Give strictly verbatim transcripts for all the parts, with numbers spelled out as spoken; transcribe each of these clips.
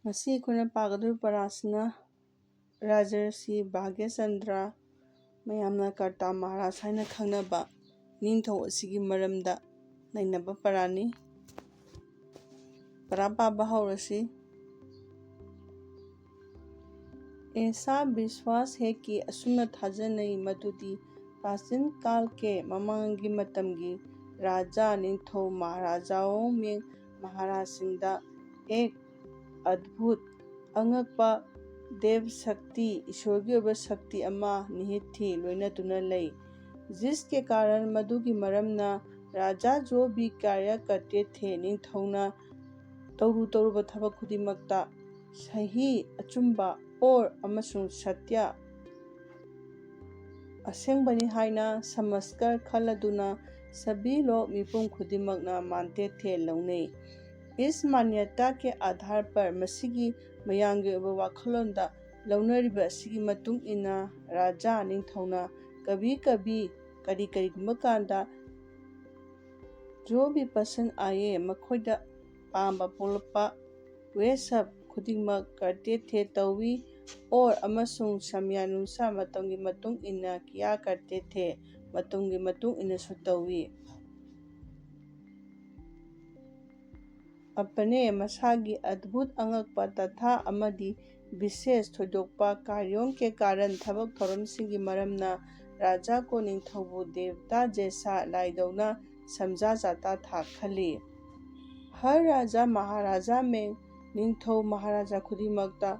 ꯉꯁꯤ ꯑꯩꯈꯣꯏꯅ ꯄꯥꯒꯗꯧꯔꯤꯕ ꯄꯔꯥꯁꯤꯅ ꯔꯥꯖꯔꯁꯤ ꯚꯥꯒ꯭ꯌꯆꯟꯗ꯭ꯔ, ꯃꯌꯥꯝꯅ ꯀꯔꯇꯥ ꯃꯍꯥꯔꯥꯖ ꯍꯥꯏꯅ ꯈꯪꯅꯕ ꯅꯤꯡꯊꯧ ꯑꯁꯤꯒꯤ ꯃꯔꯝꯗ ꯅꯩꯅꯕ ꯄꯔꯥꯅꯤ꯫ ꯄꯔꯥ ꯄꯥꯕ ꯍꯧꯔꯁꯤ꯫ ꯑꯦꯁꯥ ꯕꯤꯁ꯭ꯋꯥꯁ ꯍꯦ ꯀꯤ, ꯑꯁꯨꯝꯅ ꯊꯥꯖꯅꯩ ꯃꯗꯨꯗꯤ ꯄ꯭ꯔꯥꯆꯤꯟ ꯀꯥꯜ ꯀꯦ, ꯃꯃꯥꯡꯒꯤ ꯃꯇꯝꯒꯤ ꯔꯥꯖꯥ, ꯅꯤꯡꯊꯧ, ꯃꯍꯥꯔꯥꯖꯥꯑꯣ ꯃꯦꯡ ꯃꯍꯥꯔꯥꯖꯁꯤꯡꯗ ꯑꯦꯛ ꯑꯗꯚꯨꯠ, ꯑꯉꯛꯄ ꯗꯦꯕ ꯁꯛꯇꯤ, ꯏꯁꯣꯔꯒꯤ ꯑꯣꯏꯕ ꯁꯛꯇꯤ ꯑꯃ ꯅꯤꯍꯤꯠ ꯊꯤ, ꯂꯣꯏꯅꯗꯨꯅ ꯂꯩ꯫ ꯖꯤꯁ ꯀꯦ ꯀꯥꯔꯟ, ꯃꯗꯨꯒꯤ ꯃꯔꯝꯅ ꯔꯥꯖꯥ ꯖꯣ ꯕꯤ ꯀꯥꯔꯌ ꯀꯔꯇꯦ ꯊꯦ, ꯅꯤꯡꯊꯧꯅ ꯇꯧꯔꯨ ꯇꯧꯔꯨꯕ ꯊꯕꯛ ꯈꯨꯗꯤꯡꯃꯛꯇ ꯁꯍꯤ, ꯑꯆꯨꯝꯕ, ꯑꯣꯔ ꯑꯃꯁꯨꯡ ꯁꯇ꯭ꯌ, ꯑꯁꯦꯡꯕꯅꯤ ꯍꯥꯏꯅ ꯁꯃꯁꯀꯔ ꯈꯜꯂꯗꯨꯅ ꯁꯕꯤ ꯂꯣꯛ, ꯃꯤꯄꯨꯝ ꯈꯨꯗꯤꯡꯃꯛꯅ ꯃꯥꯟꯇꯦ ꯊꯦ ꯂꯧꯅꯩ꯫ ꯏꯁ ꯃꯥꯟꯌꯇꯥ ꯀꯦ ꯑꯥꯙꯥꯔ ꯄꯔ, ꯃꯁꯤꯒꯤ ꯃꯌꯥꯝꯒꯤ ꯑꯣꯏꯕ ꯋꯥꯈꯜꯂꯣꯟꯗ ꯂꯧꯅꯔꯤꯕ ꯑꯁꯤꯒꯤ ꯃꯇꯨꯡ ꯏꯟꯅ ꯔꯥꯖꯥ, ꯅꯤꯡꯊꯧꯅ ꯀꯕꯤ ꯀꯕꯤ, ꯀꯔꯤ ꯀꯔꯤꯒꯨꯝꯕ ꯀꯥꯟꯗ ꯖꯣ ꯕꯤ ꯄꯁꯟ ꯑꯥꯌꯦ, ꯃꯈꯣꯏꯗ ꯄꯥꯝꯕ ꯄꯣꯛꯂꯛꯄ, ꯋꯦ ꯁꯕ ꯈꯨꯗꯤꯡꯃꯛ ꯀꯔꯇꯦ ꯊꯦ ꯇꯧꯏ꯫ ꯑꯣꯔ ꯑꯃꯁꯨꯡ ꯁꯃꯌꯥꯅꯨꯁꯥꯔ, ꯃꯇꯝꯒꯤ ꯃꯇꯨꯡ ꯏꯟꯅ ꯀꯤꯌꯥ ꯀꯔꯇꯦ ꯊꯦ, ꯃꯇꯝꯒꯤ ꯃꯇꯨꯡ ꯏꯟꯅꯁꯨ ꯇꯧꯏ꯫ ꯑꯄꯅꯦ, ꯃꯁꯥꯒꯤ ꯑꯗꯚꯨꯠ, ꯑꯉꯛꯄ, ꯇꯊꯥ ꯑꯃꯗꯤ ꯕꯤꯁꯦꯁ, ꯊꯣꯏꯗꯣꯛꯄ, ꯀꯥꯔꯌꯣꯟ ꯀꯦ ꯀꯥꯔꯟ, ꯊꯕꯛ ꯊꯧꯔꯝꯁꯤꯡꯒꯤ ꯃꯔꯝꯅ ꯔꯥꯖꯥ ꯀꯣ, ꯅꯤꯡꯊꯧꯕꯨ ꯗꯦꯕꯇꯥ ꯖꯦꯁꯥ, ꯂꯥꯏꯗꯧꯅ ꯁꯝꯖꯥ ꯖꯥꯇꯥ ꯊꯥ ꯈꯜꯂꯤ꯫ ꯍꯔ ꯔꯥꯖꯥ ꯃꯍꯥꯔꯥꯖꯥ ꯃꯦꯡ, ꯅꯤꯡꯊꯧ ꯃꯍꯥꯔꯥꯖꯥ ꯈꯨꯗꯤꯡꯃꯛꯇ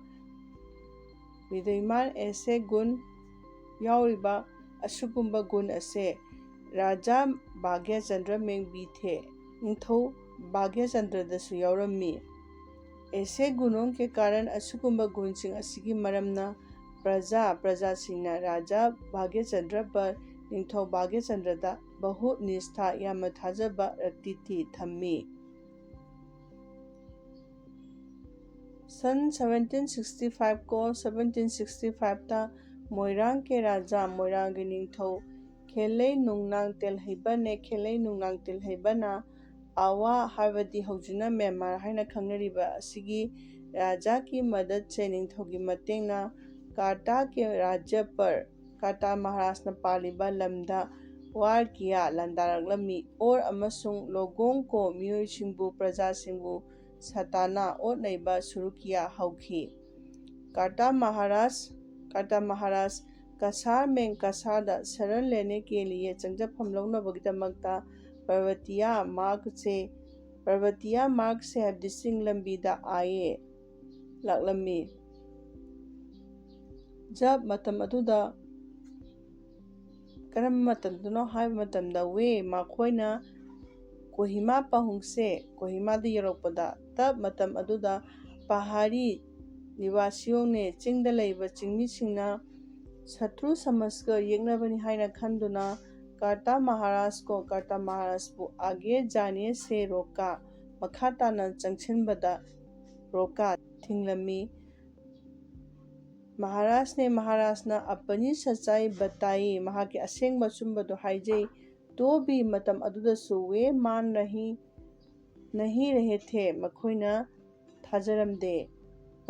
ꯕꯤꯗ꯭ꯌꯃꯥꯟ ꯑꯦꯁꯦ ꯒꯨꯟ ꯌꯥꯎꯔꯤꯕ ꯑꯁꯤꯒꯨꯝꯕ ꯒꯨꯟ ꯑꯁꯦ ꯔꯥꯖꯥ ꯚꯥꯒ꯭ꯌꯆꯟꯗ꯭ꯔ ꯃꯦꯡ ꯕꯤ ꯊꯦ, ꯅꯤꯡꯊꯧ ꯚꯥꯒ꯭ꯌꯆꯟꯗ꯭ꯔꯗꯁꯨ ꯌꯥꯎꯔꯝꯃꯤ꯫ ꯑꯦꯁꯦ ꯒꯨꯅꯣꯡ ꯀꯦ ꯀꯥꯔꯟ, ꯑꯁꯤꯒꯨꯝꯕ ꯒꯨꯟꯁꯤꯡ ꯑꯁꯤꯒꯤ ꯃꯔꯝꯅ ꯄ꯭ꯔꯖꯥ, ꯄ꯭ꯔꯖꯥꯁꯤꯡꯅ ꯔꯥꯖꯥ ꯚꯥꯒ꯭ꯌꯆꯟꯗ꯭ꯔ ꯄꯔ, ꯅꯤꯡꯊꯧ ꯚꯥꯒ꯭ꯌꯆꯟꯗ꯭ꯔꯗ ꯕꯍꯨꯠ ꯅꯤꯁꯊꯥ, ꯌꯥꯝꯅ ꯊꯥꯖꯕ, ꯔꯛꯇꯤ ꯊꯤ ꯊꯝꯃꯤ꯫ ꯁꯟ ꯁꯚꯦꯟꯇꯤꯟ ꯁꯤꯛꯁꯇꯤ ꯐꯥꯏꯚ ꯀꯣ ꯁꯚꯦꯟꯇꯤꯟ ꯁꯤꯛꯁꯇꯤ ꯐꯥꯏꯚꯇ ꯃꯣꯏꯔꯥꯡ ꯀꯦ ꯔꯥꯖꯥ, ꯃꯣꯏꯔꯥꯡꯒꯤ ꯅꯤꯡꯊꯧ ꯈꯦꯂꯩ ꯅꯨꯡꯅꯥꯡ ꯇꯦꯜꯍꯩꯕꯅꯦ꯫ ꯈꯦꯂꯩ ꯅꯨꯡꯅꯥꯡ ꯇꯦꯜꯍꯩꯕꯅ ꯑꯋꯥ, ꯍꯥꯏꯕꯗꯤ ꯍꯧꯖꯤꯛꯅ ꯃ꯭ꯌꯥꯟꯃꯥꯔ ꯍꯥꯏꯅ ꯈꯪꯅꯔꯤꯕ ꯑꯁꯤꯒꯤ ꯔꯥꯖꯥꯒꯤ ꯃꯗꯠꯁꯦ, ꯅꯤꯡꯊꯧꯒꯤ ꯃꯇꯦꯡꯅ ꯀꯥꯇꯥꯒꯤ ꯔꯥꯖ꯭ꯌ ꯄꯔ, ꯀꯥꯇꯥ ꯃꯍꯥꯔꯥꯖꯅ ꯄꯥꯜꯂꯤꯕ ꯂꯝꯗ ꯋꯥꯔ ꯀꯤꯌꯥ ꯂꯥꯟꯗꯥꯔꯛꯂꯝꯃꯤ꯫ ꯑꯣꯔ ꯑꯃꯁꯨꯡ ꯂꯣꯒꯣꯡ ꯀꯣ ꯃꯤꯑꯣꯏꯁꯤꯡꯕꯨ, ꯄ꯭ꯔꯖꯥꯁꯤꯡꯕꯨ ꯁꯥꯇꯥꯅ ꯑꯣꯠ ꯅꯩꯕ ꯁꯨꯔꯨ ꯀꯤꯌꯥ ꯍꯧꯈꯤ꯫ ꯀꯥꯇꯥ ꯃꯍꯥꯔꯥꯖ, ꯀꯥꯇꯥ ꯃꯍꯥꯔꯥꯖ ꯀꯁꯥꯔ ꯃꯦꯡ ꯀꯁꯥꯔꯗ ꯁꯔꯟ ꯂꯦꯅꯦ ꯀꯦ ꯂꯤꯌꯦ ꯆꯪꯖꯐꯝ ꯂꯧꯅꯕꯒꯤꯗꯃꯛꯇ ꯄꯔꯕꯇꯤꯌꯥ ꯃꯥꯔꯒꯁꯦ, ꯄꯔꯕꯇꯤꯌꯥ ꯃꯥꯔꯒꯁꯦ ꯍꯥꯏꯕꯗꯤ ꯆꯤꯡ ꯂꯝꯕꯤꯗ ꯑꯥꯏꯌꯦ ꯂꯥꯛꯂꯝꯃꯤ꯫ ꯖꯕ ꯃꯇꯝ ꯑꯗꯨꯗ ꯀꯔꯝꯕ ꯃꯇꯝꯗꯅꯣ ꯍꯥꯏꯕ ꯃꯇꯝꯗ ꯋꯦ ꯃꯈꯣꯏꯅ ꯀꯣꯍꯤꯃꯥ ꯄꯥꯍꯨꯡꯁꯦ ꯀꯣꯍꯤꯃꯥꯗ ꯌꯧꯔꯛꯄꯗ ꯇꯞ ꯃꯇꯝ ꯑꯗꯨꯗ ꯄꯍꯥꯔꯤ ꯅꯤꯋꯥꯁꯤꯌꯣꯡꯅꯦ ꯆꯤꯡꯗ ꯂꯩꯕ ꯆꯤꯡꯃꯤꯁꯤꯡꯅ ꯁꯇ꯭ꯔꯨ ꯁꯃꯥꯖꯀ ꯌꯦꯛꯅꯕꯅꯤ ꯍꯥꯏꯅ ꯈꯟꯗꯨꯅ ꯀꯥꯔꯇꯥ ꯃꯍꯥꯔꯥꯖ ꯀꯣ ꯀꯥꯔꯇꯥ ꯃꯍꯥꯔꯥꯖꯄꯨ ꯑꯥꯒꯦ ꯖꯥꯅꯦ ꯁꯦ ꯔꯣꯀꯥ ꯃꯈꯥ ꯇꯥꯅ ꯆꯪꯁꯤꯟꯕꯗ ꯔꯣꯀꯥ ꯊꯤꯡꯂꯝꯃꯤ꯫ ꯃꯍꯥꯔꯥꯖꯅꯦ ꯃꯍꯥꯔꯥꯖꯅ ꯑꯄꯅꯤ ꯁꯆꯥꯏ ꯕꯇꯥꯏ ꯃꯍꯥꯛꯀꯤ ꯑꯁꯦꯡꯕ ꯑꯆꯨꯝꯕꯗꯨ ꯍꯥꯏꯖꯩ꯫ ꯇꯣꯕꯤ ꯃꯇꯝ ꯑꯗꯨꯗꯁꯨ ꯋꯦ ꯃꯥꯟ ꯔꯍꯤ ꯅꯍꯤ ꯔꯍꯦ ꯊꯦ ꯃꯈꯣꯏꯅ ꯊꯥꯖꯔꯝꯗꯦ꯫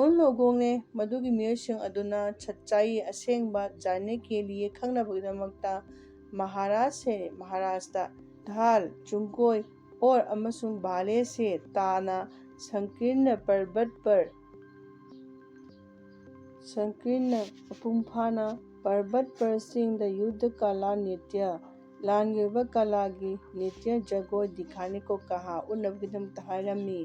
ꯎꯟ ꯂꯣꯒꯣꯡꯅꯦ ꯃꯗꯨꯒꯤ ꯃꯤꯑꯣꯏꯁꯤꯡ ꯑꯗꯨꯅ ꯁꯠꯆꯥꯏ ꯑꯁꯦꯡꯕ ꯖꯥꯅꯦ ꯀꯦ ꯂꯤꯌꯦ ꯈꯪꯅꯕꯒꯤꯗꯃꯛꯇ ꯃꯍꯥꯔꯥꯖꯁꯦ ꯃꯍꯥꯔꯥꯖꯇ ꯙꯥꯜ ꯆꯨꯡꯒꯣꯏ ꯑꯣꯔ ꯑꯃꯁꯨꯡ ꯚꯥꯂꯦꯁꯦ ꯇꯥꯅ ꯁꯪꯀꯤꯔꯅ ꯄꯔꯕꯠ ꯄꯔ ꯁꯪꯀꯤꯔꯅ ꯃꯄꯨꯡ ꯐꯥꯅ ꯄꯔꯕꯠ ꯄꯔꯁꯤꯡꯗ ꯌꯨꯗ ꯀꯂꯥ ꯅꯤꯇ꯭ꯌ ꯂꯥꯟꯒꯤ ꯑꯣꯏꯕ ꯀꯂꯥꯒꯤ ꯅꯤꯇ꯭ꯌ ꯖꯒꯣꯏ ꯗꯤꯈꯥꯅꯤꯀꯣ ꯀꯍꯥ ꯎꯠꯅꯕꯒꯤꯗꯃꯛꯇ ꯍꯥꯏꯔꯝꯃꯤ꯫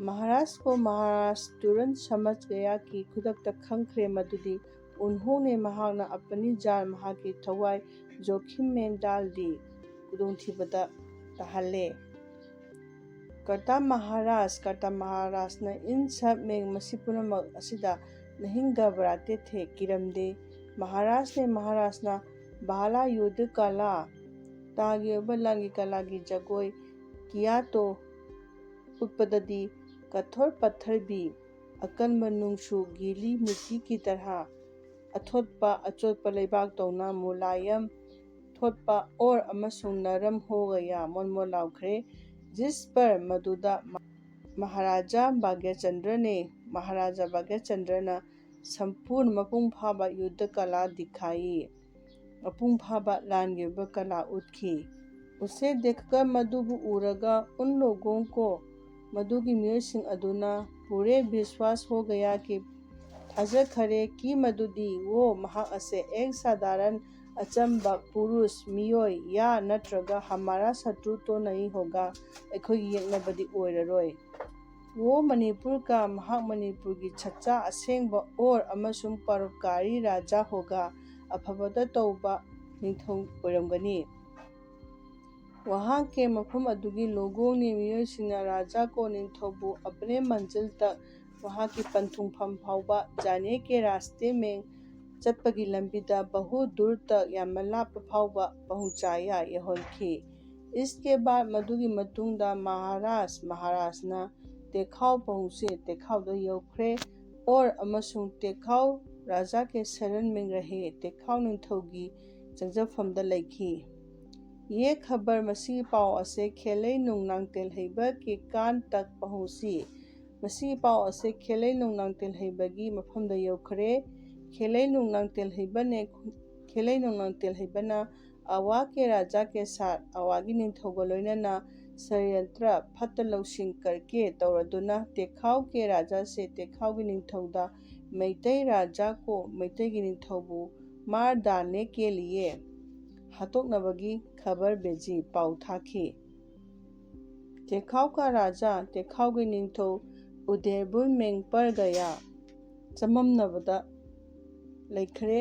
ꯃꯍꯥꯔꯥꯖ ꯀꯣ ꯃꯍꯥꯔꯥꯖ ꯇꯨꯔꯟ ꯁꯃꯖ ꯒꯌꯥꯀꯤ ꯈꯨꯗꯛꯇ ꯈꯪꯈ꯭ꯔꯦ ꯃꯗꯨꯗꯤ ꯎꯟꯍꯣꯡꯅꯦ ꯃꯍꯥꯛꯅ ꯑꯄꯅꯤ ꯖꯥꯜ ꯃꯍꯥꯛꯀꯤ ꯊꯋꯥꯏ ꯖꯣꯈꯤꯝ ꯃꯦꯟꯗꯥꯜꯗꯤ ꯈꯨꯗꯣꯡꯊꯤꯕꯗ ꯇꯥꯍꯜꯂꯦ꯫ ꯀꯔꯇꯥ ꯃꯍꯥꯔꯥꯖ ꯀꯔꯇꯥ ꯃꯍꯥꯔꯥꯖꯅ ꯏꯟ ꯁꯕ ꯃꯦꯡ ꯃꯁꯤ ꯄꯨꯝꯅꯃꯛ ꯑꯁꯤꯗ ꯅꯍꯤꯡ ꯒꯕꯔꯥꯇꯦ ꯊꯦ ꯀꯤꯔꯝꯗꯦ꯫ ꯃꯍꯥꯔꯥꯖꯅꯦ ꯃꯍꯥꯔꯥꯖꯅ ꯚꯥꯂꯥ ꯌꯨꯗ ꯀꯂꯥ ꯇꯥꯒꯤ ꯑꯣꯏꯕ ꯂꯥꯟꯒꯤ ꯀꯂꯥꯒꯤ ꯖꯒꯣꯏ ꯀꯤꯌꯥꯇꯣ ꯎꯠꯄꯗꯗꯤ ꯀꯊꯣꯔ ꯄꯠꯊꯔꯕꯤ ꯑꯀꯟꯕ ꯅꯨꯡꯁꯨ ꯒꯤꯂꯤ ꯃꯤꯇꯤ ꯀꯤ ꯇꯔꯍꯥ ꯑꯊꯣꯠꯄ ꯑꯆꯣꯠꯄ ꯂꯩꯕꯥꯛꯇꯧꯅ ꯃꯨꯂꯥꯌꯝ ꯊꯣꯠꯄ ꯑꯣꯔ ꯑꯃꯁꯨꯡ ꯅꯔꯝ ꯍꯣꯒꯌꯥ ꯃꯣꯟ ꯃꯣꯟ ꯂꯥꯎꯈ꯭ꯔꯦ꯫ ꯖꯤꯁ ꯄꯔ ꯃꯗꯨꯗ ꯃꯍꯥꯔꯥꯖꯥ ꯚꯥꯒ꯭ꯌꯆꯟꯗ꯭ꯔꯅꯦ ꯃꯍꯥꯔꯥꯖꯥ ꯚꯥꯒ꯭ꯌꯆꯟꯗ꯭ꯔꯅ ꯁꯝꯄꯨꯔꯅ ꯃꯄꯨꯡ ꯐꯥꯕ ꯌꯨꯗꯙ ꯀꯂꯥ ꯗꯤꯈꯥꯏ, ꯃꯄꯨꯡ ꯐꯥꯕ ꯂꯥꯟꯒꯤ ꯑꯣꯏꯕ ꯀꯂꯥ ꯎꯠꯈꯤ꯫ ꯎꯁꯦ ꯗꯦꯈꯀꯔ ꯃꯗꯨꯕꯨ ꯎꯔꯒ ꯎꯟ ꯂꯣꯒꯣꯡ ꯀꯣ, ꯃꯗꯨꯒꯤ ꯃꯤꯑꯣꯏꯁꯤꯡ ꯑꯗꯨꯅ ꯄꯨꯔꯦ ꯕꯤꯁ꯭ꯋꯥꯁ ꯍꯣ ꯒꯌꯥ ꯀꯤ, ꯊꯥꯖꯈꯔꯦ ꯀꯤ ꯃꯗꯨꯗꯤ ꯋꯣ ꯃꯍꯥꯛ ꯑꯁꯦ ꯑꯦꯛ ꯁꯥꯙꯥꯔꯟ ꯑꯆꯝꯕ ꯄꯨꯔꯨꯁ ꯃꯤꯑꯣꯏ ꯌꯥ ꯅꯠꯇ꯭ꯔꯒ ꯍꯃꯥꯔꯥ ꯁꯇ꯭ꯔꯨ ꯇꯣ ꯅꯍꯤ ꯍꯣꯒꯥ, ꯑꯩꯈꯣꯏꯒꯤ ꯌꯦꯛꯅꯕꯗꯤ ꯑꯣꯏꯔꯔꯣꯏ꯫ ꯋꯣ ꯃꯅꯤꯄꯨꯔ ꯀꯥ, ꯃꯍꯥꯛ ꯃꯅꯤꯄꯨꯔꯒꯤ ꯁꯠꯆꯥ ꯑꯁꯦꯡꯕ ꯑꯣꯔ ꯑꯃꯁꯨꯡ ꯄꯔꯣꯄꯀꯥꯔꯤ ꯔꯥꯖꯥ ꯍꯣꯒꯥ, ꯑꯐꯕꯇ ꯇꯧꯕ ꯅꯤꯡꯊꯧ ꯑꯣꯏꯔꯝꯒꯅꯤ꯫ ꯋꯍꯥꯡ ꯀꯦ ꯃꯐꯝ ꯑꯗꯨꯒꯤ ꯂꯣꯒꯣꯡꯅꯤ ꯃꯤꯑꯣꯏꯁꯤꯡꯅ ꯔꯥꯖꯥ ꯀꯣ ꯅꯤꯡꯊꯧꯕꯨ ꯑꯄꯅꯦ ꯃꯟꯖꯤꯜ ꯇꯛ, ꯃꯍꯥꯛꯀꯤ ꯄꯟꯊꯨꯡꯐꯝ ꯐꯥꯎꯕ ꯖꯥꯅꯦ ꯀꯦ ꯔꯥꯁꯇꯦ ꯃꯦꯡ ꯆꯠꯄꯒꯤ ꯂꯝꯕꯤꯗ ꯕꯍꯨ ꯗꯨꯔ ꯇꯛ, ꯌꯥꯝꯅ ꯂꯥꯞꯄ ꯐꯥꯎꯕ ꯄꯍꯨꯡꯆꯥꯌꯥ ꯌꯧꯍꯟꯈꯤ꯫ ꯏꯁꯀꯦ ꯕꯥꯗ ꯃꯗꯨꯒꯤ ꯃꯇꯨꯡꯗ ꯃꯍꯥꯔꯥꯖ, ꯃꯍꯥꯔꯥꯖꯅ ꯇꯦꯈꯥꯎ ꯄꯍꯨꯡꯁꯦ ꯇꯦꯈꯥꯎꯗ ꯌꯧꯈ꯭ꯔꯦ꯫ ꯑꯣꯔ ꯑꯃꯁꯨꯡ ꯇꯦꯈꯥꯎ ꯔꯥꯖꯥ ꯀꯦ ꯁꯔꯟ ꯃꯦꯡ ꯔꯍꯦ, ꯇꯦꯈꯥꯎ ꯅꯤꯡꯊꯧꯒꯤ ꯆꯪꯖꯐꯝꯗ ꯂꯩꯈꯤ꯫ ꯌꯦ ꯈꯕꯔ ꯃꯁꯤꯒꯤ ꯄꯥꯎ ꯑꯁꯦ ꯈꯦꯂꯩ ꯅꯨꯡꯅꯥꯡ ꯇꯦꯜꯍꯩꯕ ꯀꯦ ꯀꯥꯟ ꯇꯛ ꯄꯍꯨꯡꯁꯤ꯫ ꯃꯁꯤꯒꯤ ꯄꯥꯎ ꯑꯁꯦ ꯈꯦꯂꯩ ꯅꯨꯡꯅꯥꯡ ꯇꯦꯜꯍꯩꯕꯒꯤ ꯃꯐꯝꯗ ꯌꯧꯈ꯭ꯔꯦ꯫ ꯈꯦꯂꯩ ꯅꯨꯡꯅꯥꯡ ꯇꯦꯜꯍꯩꯕꯅꯦ, ꯈꯦꯂꯩ ꯅꯨꯡꯅꯥꯡ ꯇꯦꯜꯍꯩꯕꯅ ꯑꯋꯥ ꯀꯦ ꯔꯥꯖꯥ ꯀꯦ ꯁꯥꯠ, ꯑꯋꯥꯒꯤ ꯅꯤꯡꯊꯧꯒ ꯂꯣꯏꯅꯅ ꯁꯔꯌꯟꯇ꯭ꯔ, ꯐꯠꯇ ꯂꯧꯁꯤꯡ ꯀꯔꯀꯦ ꯇꯧꯔꯗꯨꯅ ꯇꯦꯈꯥꯎ ꯀꯦ ꯔꯥꯖꯥꯁꯦ, ꯇꯦꯈꯥꯎꯒꯤ ꯅꯤꯡꯊꯧꯗ ꯃꯩꯇꯩ ꯔꯥꯖꯥ ꯀꯣ, ꯃꯩꯇꯩꯒꯤ ꯅꯤꯡꯊꯧꯕꯨ ꯃꯥꯔ ꯗꯥꯜꯅꯦ ꯀꯦ ꯂꯤꯌꯦ, ꯍꯥꯠꯇꯣꯛꯅꯕꯒꯤ ꯈꯕꯔ ꯕꯦꯖꯤ ꯄꯥꯎ ꯊꯥꯈꯤ꯫ ꯇꯦꯈꯥꯎ ꯀꯥ ꯔꯥꯖꯥ, ꯇꯦꯈꯥꯎꯒꯤ ꯅꯤꯡꯊꯧ ꯎꯗꯦꯔꯕꯨꯜ ꯃꯦꯡ ꯄꯔ ꯒꯌꯥ ꯆꯃꯝꯅꯕꯗ ꯂꯩꯈ꯭ꯔꯦ꯫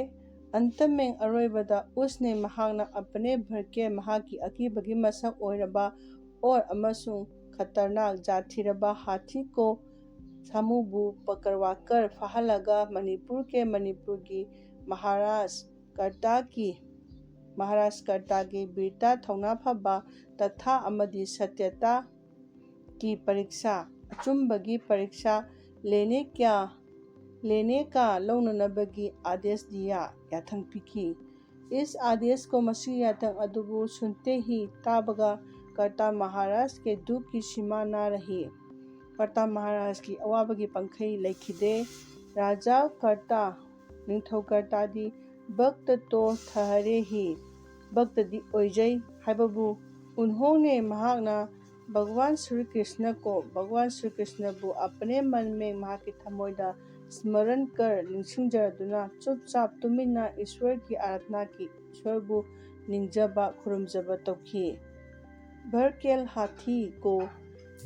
ꯑꯟꯇ ꯃꯦꯡ ꯑꯔꯣꯏꯕꯗ ꯎꯁꯅꯦ ꯃꯍꯥꯛꯅ ꯑꯄꯅꯦ ꯚꯔꯀꯦ, ꯃꯍꯥꯛꯀꯤ ꯑꯀꯤꯕꯒꯤ ꯃꯁꯛ ꯑꯣꯏꯔꯕ ꯑꯣꯔ ꯑꯃꯁꯨꯡ ꯈꯇꯔꯅꯥꯛ ꯖꯥꯠ ꯊꯤꯔꯕ ꯍꯥꯊꯤ ꯀꯣ ꯁꯥꯃꯨꯕꯨ ꯄꯀꯔꯋꯥꯀꯔ ꯐꯥꯍꯜꯂꯒ ꯃꯅꯤꯄꯨꯔ ꯀꯦ ꯃꯅꯤꯄꯨꯔꯒꯤ ꯃꯍꯥꯔꯥꯖ ꯀꯔꯇꯥꯀꯤ, ꯃꯍꯥꯔꯥꯖ ꯀꯔꯇꯥꯒꯤ ꯕꯤꯔꯇꯥ ꯊꯧꯅꯥ ꯐꯕ ꯇꯊꯥ ꯑꯃꯗꯤ ꯁꯇ꯭ꯌꯇꯥ ꯀꯤ ꯄꯔꯤꯛꯁꯥ, ꯑꯆꯨꯝꯕꯒꯤ ꯄꯔꯤꯛꯁꯥ ꯂꯦꯅꯦ ꯀ꯭ꯌꯥ, ꯂꯦꯅꯦ ꯀꯥ ꯂꯧꯅꯅꯕꯒꯤ ꯑꯥꯗꯦꯁ ꯗꯤꯌꯥ, ꯌꯥꯊꯪ ꯄꯤꯈꯤ꯫ ꯏꯁ ꯑꯥꯗꯦꯁ ꯀꯣ ꯃꯁꯤꯒꯤ ꯌꯥꯊꯪ ꯑꯗꯨꯕꯨ ꯁꯨꯟꯇꯦ ꯍꯤ ꯇꯥꯕꯒ ꯀꯔꯇꯥ ꯃꯍꯥꯔꯥꯖ ꯀꯦ ꯗꯨꯛ ꯀꯤ ꯁꯤꯃꯥ ꯅꯥ ꯔꯍꯤ꯫ ꯀꯔꯇꯥ ꯃꯍꯥꯔꯥꯖꯀꯤ ꯑꯋꯥꯕꯒꯤ ꯄꯪꯈꯩ ꯂꯩꯈꯤꯗꯦ꯫ ꯔꯥꯖꯥ ꯀꯔꯇꯥ, ꯅꯤꯡꯊꯧ ꯀꯔꯇꯥꯗꯤ ꯚꯛꯇ ꯇꯣ ꯊꯍꯔꯦ ꯍꯤ, ꯚꯛꯇꯗꯤ ꯑꯣꯏꯖꯩ ꯍꯥꯏꯕꯕꯨ ꯎꯟꯍꯣꯡꯅꯦ꯫ ꯃꯍꯥꯛꯅ ꯚꯒꯋꯥꯟ ꯁ꯭ꯔꯤ ꯀ꯭ꯔꯤꯁꯅ ꯀꯣ, ꯚꯒꯋꯥꯟ ꯁ꯭ꯔꯤ ꯀ꯭ꯔꯤꯁꯅꯕꯨ ꯑꯄꯅꯦ ꯃꯟ ꯃꯦ, ꯃꯍꯥꯛꯀꯤ ꯊꯃꯣꯏꯗ ꯁ꯭ꯃꯔꯟ ꯀꯔ, ꯅꯤꯡꯁꯤꯡꯖꯔꯗꯨꯅ ꯆꯨꯞ ꯆꯥꯞ ꯇꯨꯃꯤꯟꯅ ꯏꯁ꯭ꯋꯔꯒꯤ ꯑꯔꯥꯙꯅꯥꯒꯤ ꯏꯁ꯭ꯋꯔꯕꯨ ꯅꯤꯡꯖꯕ ꯈꯨꯔꯨꯝꯖꯕ ꯇꯧꯈꯤ꯫ ꯚꯔꯀꯦꯜ ꯍꯥꯊꯤ ꯀꯣ,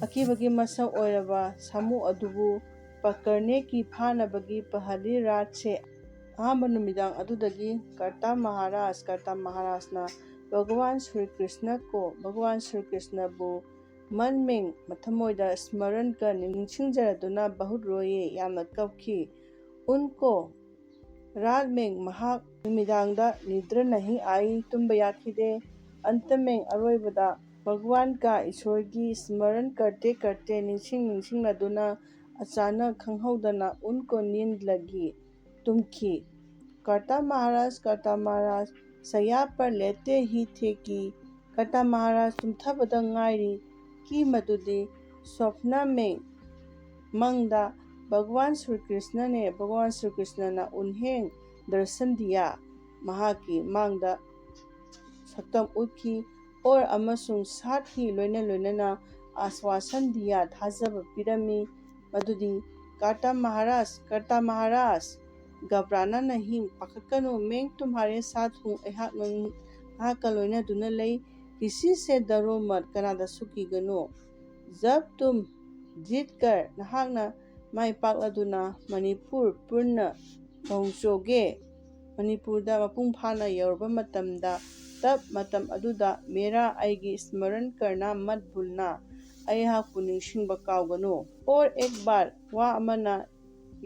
ꯑꯀꯤꯕꯒꯤ ꯃꯁꯛ ꯑꯣꯏꯔꯕ ꯁꯥꯃꯨ ꯑꯗꯨꯕꯨ ꯄꯀꯔꯅꯦ ꯀꯤ ꯐꯥꯅꯕꯒꯤ ꯄꯍꯂꯤ ꯔꯥꯠꯁꯦ, ꯑꯍꯥꯟꯕ ꯅꯨꯃꯤꯗꯥꯡ ꯑꯗꯨꯗꯒꯤ ꯀꯔꯇꯥ ꯃꯍꯥꯔꯥꯖ, ꯀꯔꯇꯥ ꯃꯍꯥꯔꯥꯖꯅ ꯚꯒꯋꯥꯟ ꯁ꯭ꯔꯤ ꯀ꯭ꯔꯤꯁꯅ ꯀꯣ, ꯚꯒꯋꯥꯟ ꯁ꯭ꯔꯤ ꯀ꯭ꯔꯤꯁꯅꯕꯨ ꯃꯟ ꯃꯤꯡ ꯃꯊꯃꯣꯏꯗ ꯁ꯭ꯃꯔꯟ ꯀ ꯅꯤꯡꯁꯤꯡꯖꯔꯗꯨꯅ ꯕꯍꯨꯠ ꯔꯣꯌꯦ, ꯌꯥꯝꯅ ꯀꯞꯈꯤ꯫ ꯎꯟꯀꯣ ꯔꯥꯠ ꯃꯤꯡ, ꯃꯍꯥꯛ ꯅꯨꯃꯤꯗꯥꯡꯗ ꯅꯤꯗ꯭ꯔ ꯅꯍꯤ ꯑꯥꯏ, ꯇꯨꯝꯕ ꯌꯥꯈꯤꯗꯦ꯫ ꯑꯟꯇ ꯃꯤꯡ, ꯑꯔꯣꯏꯕꯗ ꯚꯒꯋꯥꯟ ꯀ ꯏꯁꯣꯔꯒꯤ ꯁ꯭ꯃꯔꯟ ꯀꯔꯇꯦ ꯀꯔꯇꯦ, ꯅꯤꯡꯁꯤꯡ ꯅꯤꯡꯁꯤꯡꯅꯗꯨꯅ ꯑꯆꯥꯅꯛ ꯈꯪꯍꯧꯗꯅ ꯎꯟꯀꯣ ꯅꯤꯟꯗ ꯂꯒꯤ, ꯇꯨꯝꯈꯤ꯫ ꯀꯔꯇꯥ ꯃꯍꯥꯔꯥꯖ, ꯀꯔꯇꯥ ꯃꯍꯥꯔꯥꯖ ꯁꯌꯥ ꯄꯔ ꯂꯦꯇꯦ ꯍꯤ ꯊꯦ ꯀꯤ, ꯀꯔꯇꯥ ꯃꯍꯥꯔꯥꯖ ꯇꯨꯝꯊꯕꯗ ꯉꯥꯏꯔꯤ ꯀꯤ ꯃꯗꯨꯗꯤ ꯁ꯭ꯋꯞꯅ ꯃꯤꯡ, ꯃꯪꯗ ꯚꯒꯋꯥꯟ ꯁ꯭ꯔꯤ ꯀ꯭ꯔꯤꯁꯅꯅꯦ, ꯚꯒꯋꯥꯟ ꯁ꯭ꯔꯤ ꯀ꯭ꯔꯤꯁꯅꯅ ꯎꯟꯍꯦꯡ ꯗꯔꯁꯟ ꯗꯤꯌꯥ, ꯃꯍꯥꯛꯀꯤ ꯃꯥꯡꯗ ꯁꯛꯇꯝ ꯎꯠꯈꯤ꯫ ꯑꯣꯔ ꯑꯃꯁꯨꯡ ꯁꯥꯊꯤ ꯂꯣꯏꯅ ꯂꯣꯏꯅꯅ ꯑꯥꯁ꯭ꯋꯥꯁꯟ ꯗꯤꯌꯥ, ꯊꯥꯖꯕ ꯄꯤꯔꯝꯃꯤ꯫ ꯃꯗꯨꯗꯤ ꯀꯔꯇꯥ ꯃꯍꯥꯔꯥꯖ, ꯀꯔꯇꯥ ꯃꯍꯥꯔꯥꯖ, ꯘꯕ꯭ꯔꯥꯅ ꯅꯍꯤꯡ, ꯄꯥꯈꯠꯀꯅꯨ, ꯃꯦꯡ ꯇꯨꯝꯍꯥꯔꯦ ꯁꯥꯊ ꯍꯨꯡ, ꯑꯩꯍꯥꯛ ꯅꯪ-, ꯅꯍꯥꯛꯀ ꯂꯣꯏꯅꯗꯨꯅ ꯂꯩ꯫ ꯀꯤꯁꯤ ꯁꯦ ꯗꯔꯣ ꯃꯠ, ꯀꯅꯥꯗꯁꯨ ꯀꯤꯒꯅꯨ꯫ ꯖꯕ ꯇꯨꯝ ꯖꯤꯠ ꯀꯔ, ꯅꯍꯥꯛꯅ ꯃꯥꯏ ꯄꯥꯛꯂꯗꯨꯅ ꯃꯅꯤꯄꯨꯔ ꯄꯨꯔꯅ ꯄꯍꯨꯡꯆꯣꯒꯦ, ꯃꯅꯤꯄꯨꯔꯗ ꯃꯄꯨꯡ ꯐꯥꯅ ꯌꯧꯔꯕ ꯃꯇꯝꯗ, ꯇꯞ ꯃꯇꯝ ꯑꯗꯨꯗ ꯃꯦꯔꯥ, ꯑꯩꯒꯤ ꯁ꯭ꯃꯔꯟ ꯀꯔꯅ ꯃꯠ ꯚꯨꯜꯅ, ꯑꯩꯍꯥꯛꯄꯨ ꯅꯤꯡꯁꯤꯡꯕ ꯀꯥꯎꯒꯅꯨ꯫ ꯑꯣꯔ ꯑꯦꯛ ꯕꯥꯔ, ꯋꯥ ꯑꯃꯅ